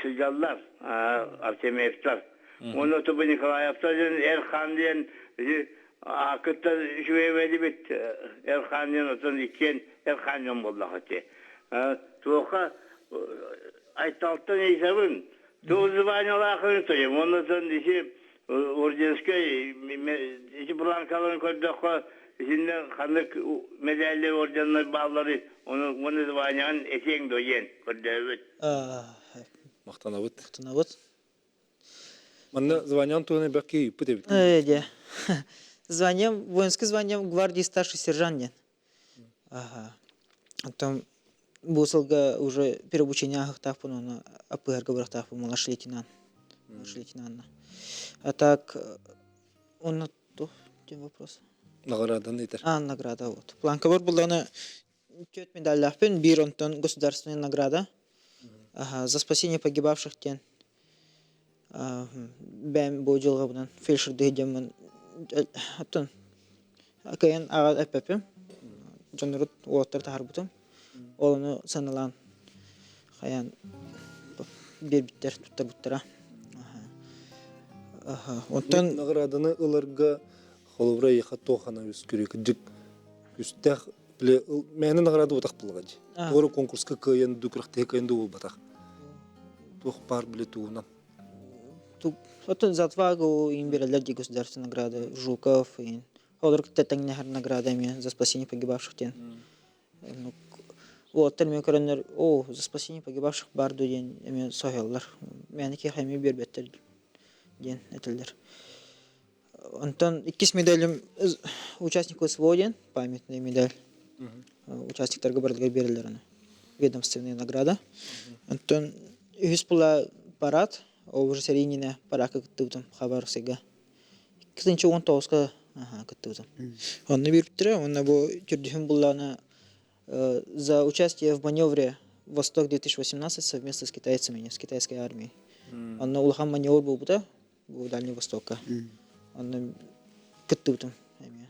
сылдьаллар Артемьевтар. Уонна тобу Николаевтар диэн Эр Хаан диэн Аакыттан үчүгэй эбит Эрхаан диэн отон иккиэн Эрхаан дьон буоллах ити. Туоха Айталтан ыйсабын туох званиялаахын тойом оннотон ити орденскай ити бланкаларын көрдөххө итиннэ ханнык медаллер орденнар бааллары ону уонна званияҕын этиэҥ дуо диэн көрдөөбүт.
Махтанабыт.
Махтанабыт.
Манна званиям туһунан элбэх киһи ыыппыт эбит.
Э, Званием, воинское званием гвардии старший сержант диэн. Ага. Оттон бу сылга уже переобучение ааһыктаахпын уонна АПРга барыахтаахпын младший лейтенант. Младший лейтенант. А так, он туох диэн вопрос?
Наградан ыытар.
А, награда вот. Планкабар буллаҕына Түөрт медаллаахпын, биир онтон государственная награда. Ага, за спасение погибавших диэн бэйэм бу дьылҕабынан фельдшердыы диэммин оттон кыайан аҕа эппэппин дьоннорут уолаттары таһаарбытым ол ону сыаналаан хайаан биэрбиттэр туттарбыттара
Онтон награданы ыларга холобура эйиэхэ туох ана үскүрүй кырдьык күстээх бile мээнэ награда буолбатах буоллаҕа дии. Туора конкурска кыайан дуу күрэхтэһи кыайан дуу буолбатах. Туох баар биле тугунан.
Оттон за отвагу им берелер дии государственные награды Жуков и олор кытта тэҥнэһэр награда эмиэ за спасение погибавших диэн. Уолаттар эмиэ көрөннөр оо за спасение погибавших баар дуо диэн эмиэ соһуйаллар. Мээнэ киһиэхэ эмиэ биэрбэттэр диэн этэллэр. Онтон иккис медалым участнику СВО диэн памятный медаль. Участниктарга барытыгар биэрэллэр аны. Ведомственная награда. Онтон үһүс була парад, ол уже сэрии иннинэ параакка кыттыбытым Хабаровскайга. 2019-ка кыттыбытым. Онно биэрбиттэрэ, уонна бу төрдүһүн буллаҕына за участие в маневре «Восток-2018» совместно с китайцами, с китайской армией. Онно улахан маневр буолбута, бу Дальний Востокка. Онно кыттыбытым эмиэ.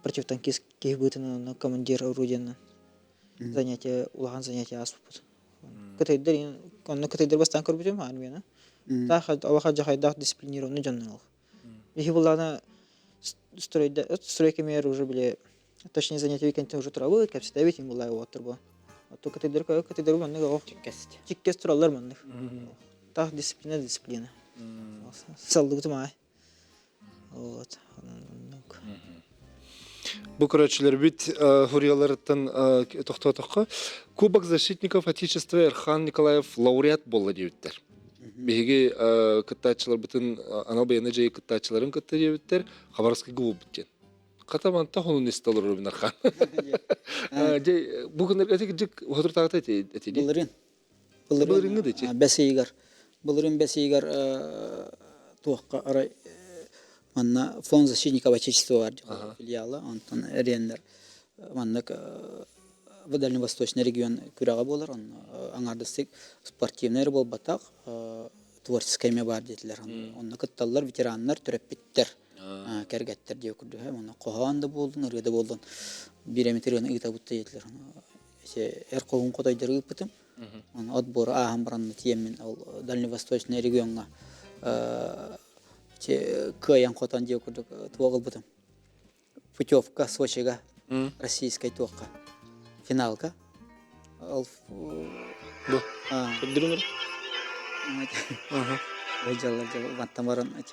Противотанкист киһи быһыытынан онно командир орудиенан. Занятие, улахан занятие ааспыппыт. Кытайдар онно кытайдар бастаан көрбүтүм армияны. Таах олох дьахайдаах дисциплинированный дьоннор ол. Биһи буллаана стройда строй кэмигэр уже били точнее занятие кэнтэн уже турабыт, кэпсэтэбит им буллаа уоттар бу. Оттон кытайдар кытайдар маннык оҕо чиккэс тураллар маннык. Таах дисциплина дисциплина. Саллыбытым аай. Вот. Оннук.
Бу көрөөччүлэрбит хурияларыттан тохтоотоххо Кубок защитников Отечества Эрхан Николаев лауреат буолла диэбиттэр. Биһиги кыттааччыларбытын анал байыаннай дьайыы кыттааччыларын кытта диэбиттэр Хабаровскайга буолбут диэн. Хата манта хонун истэ олорор Эрхан. Дьэ бу күннэргэ эти дьик хотуртаҕыта эти эти
Былырын.
Былырыҥҥы да ити.
Бэс ыйыгар. Былырын бэс ыйыгар туохха арай манна фонд защитников отечества бар филиала, онтон эриэннэр маннык Дальневосточный регион күрэҕэ буолар, онно аҥаардастык спортивнай эрэ буолбатах, творческай эмэ баар диэтилэр. Онно кытталлар ветераннар, төрөппүттэр, кэргэттэр диэ курдук. Онно хоһоон да буоллун, ырыа да буоллун, биир эмит ырыаны ыытабыт да диэтилэр. Эр хоһуун хотойдору ыыппытым. Оны отбору ааһан баран тиэммин ол Дальневосточный региоҥҥа кыайан хотон диэ курдук туох ылбытым. Путевка Сочига, российскай туохха финалга. Ол
Бу. Көрдөрүҥөр.
Дьаллар мантан баран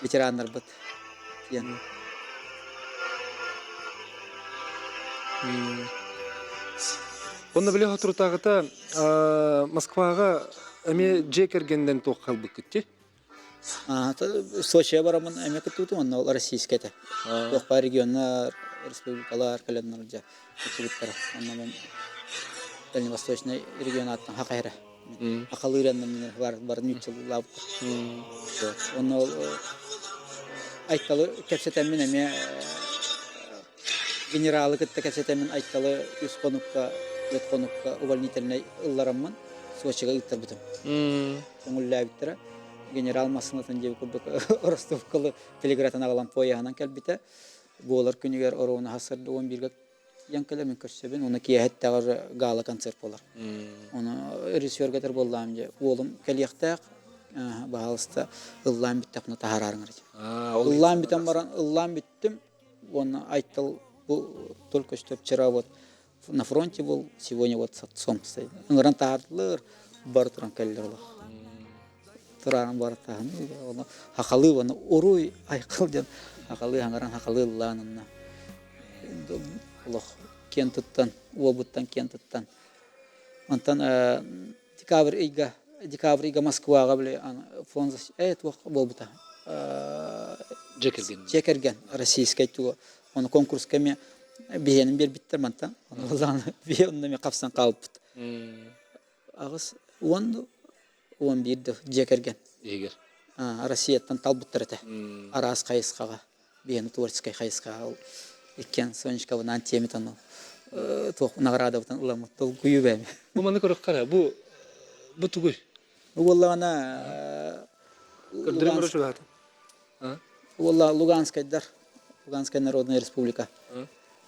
ветераннарбыт диэн.
Онно били соторутааҕыта Москваҕа эмиэ дьиэ кэргэнинэн туох хаалбыккыт дии?
Сочига бараммын эмиэ кыттыбытым, онно ол российскай этэ. Туох баар регионнар, республикалар кэлэннэр дьэ кыттыбыттара. Онно мен Дальневосточный регион ааттан хакайра. Хакалыыраннан бар бар нууччалыылаабыттар. Онно ол Айталы кэпсэтэммин эмиэ генералы кытта кэпсэтэммин Айталы үс хонукка, үт хонукка увольнительнай ыллараммын Сочига ыыттарбытым. Көҥүллээбиттэрэ. Генерал массыынатын диэби курдук Ростовкалы телегратын аҕалан поеһынан кэлбитэ. Буолар күнүгэр оруобуна сарсыарда 11-гэ тиийэн кэлэр мин көрсөбүн. Уонна киэһэттэҕэр гала концерт буолар. Ону режиссерга этэр буоллаҕым дьэ уолум кэлиэхтээх, баһаалыста ыллаан бүттэхпинэ таһаараарыҥ эрэ. Ыллаан бүтэн баран ыллаан бүттүм уонна Айтал бу только что вчера вот на фронте был, сегодня вот с отцом стоит. Ыҥыран таһаардылар, бары туран кэллэр олох. Тураан бары таһын, оны хахалыы оны уруй айқыл диэн хахалыы хаҥаран хахалыы ыллаан онно олох киэн туттан, уолбуттан киэн туттан. Онтон декабрь ыйга декабрь ыйга Москваҕа били фонд туох буолбута
Дьиэ кэргэн.
Дьиэ кэргэн российскай тугу ону конкурска эмиэ биһиэнин биэрбиттэр мантан ону биһи онно эмиэ хапсан хаалбыт 80 11 да дьиэ кэргэн
иһигэр
Россияттан талбыттар этэ араас хайысхаҕа биһиэни творческай хайысхаҕа ол иккиэн Сонечкабынаан тиэмит ону туох наҕараадабытын ыламмыт долгуйуу бэйэм
бу маны көрөххө бу бу тугуй
бу буоллаҕына
көрдөрөн
Уолла Луганскайдар, Луганская Народная Республика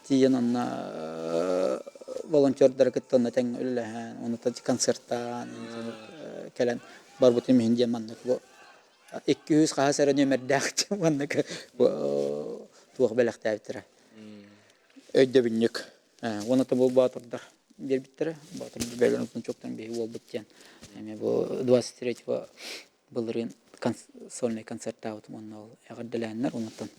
тиийэн онно волонтердары кытта онно тэҥҥэ үлэлэһэн, онно концертаан кэлэн барбытым иһин диэн маннык бу 200 хаһыс эрэ нүөмэрдээх маннык туох бэлэхтээбиттэрэ. Өйдөбүнньүк. Уонна бу боотурдар биэрбиттэрэ. Боотурдар бэйэлэрин чуктан биһи уолбут диэн. Эмиэ бу 23 былырыын сольнай концертаабытым уонна ол эҕэрдэлээннэр онтон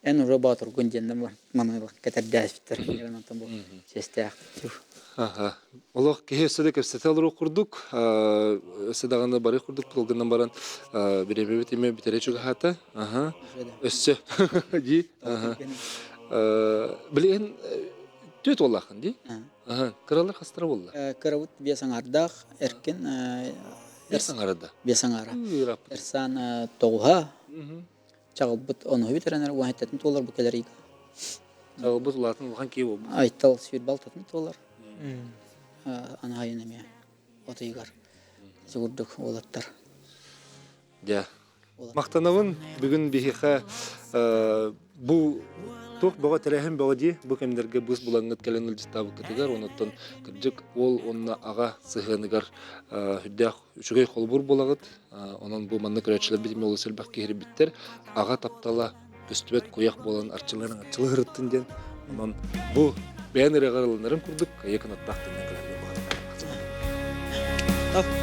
эн уже боотургун диэннэр маны кэтэрдээспиттэр онтон бу чиэстээх
Олох киһи өссө да кэпсэтэ олоруох курдук, өссө даҕаны бары курдук тылгынан баран бириэмэбит имэ бүтэрэ чугаһаата. Өссө дии. Билигин түөт уоллааххын дии? Кыралар хастара буолла?
Кырабыт биэс аҥаардаах Эркин
Биэс аҥаара да?
Биэс аҥаара. Эрсан тоҕуһа чаҕылбыт онуһу бүтэрэн уон сэттэтин туолар бу кэлэр ыйга.
Чаҕылбыт улаатан улахан киһи буолбут.
Айтал сүүрбэ алтатын туолар. Анаайын эмиэ от ыйыгар. Ити курдук уолаттар.
Дьэ. Махтанабын бүгүн биһиэхэ бу. Туох бөҕө тэрээһин бөҕө дии бу кэмнэргэ быыс булаҥҥыт кэлэн ыалдьыттаабыккытыгар онуттан кырдьык уол уонна аҕа сыһыаныгар үрдээх үчүгэй холобур буолаҕыт. Онон бу манна көрөөччүлэрбит эмиэ олус элбэх киһирбиттэр. Аҕа таптала көстүбэт куйах буолан арчыларын арчылыһырыттын диэн. Онон бу бэйэн ырыаҕар ылынарын курдук кыайа кынаттаах төннөн кэлэргэ баҕарабын.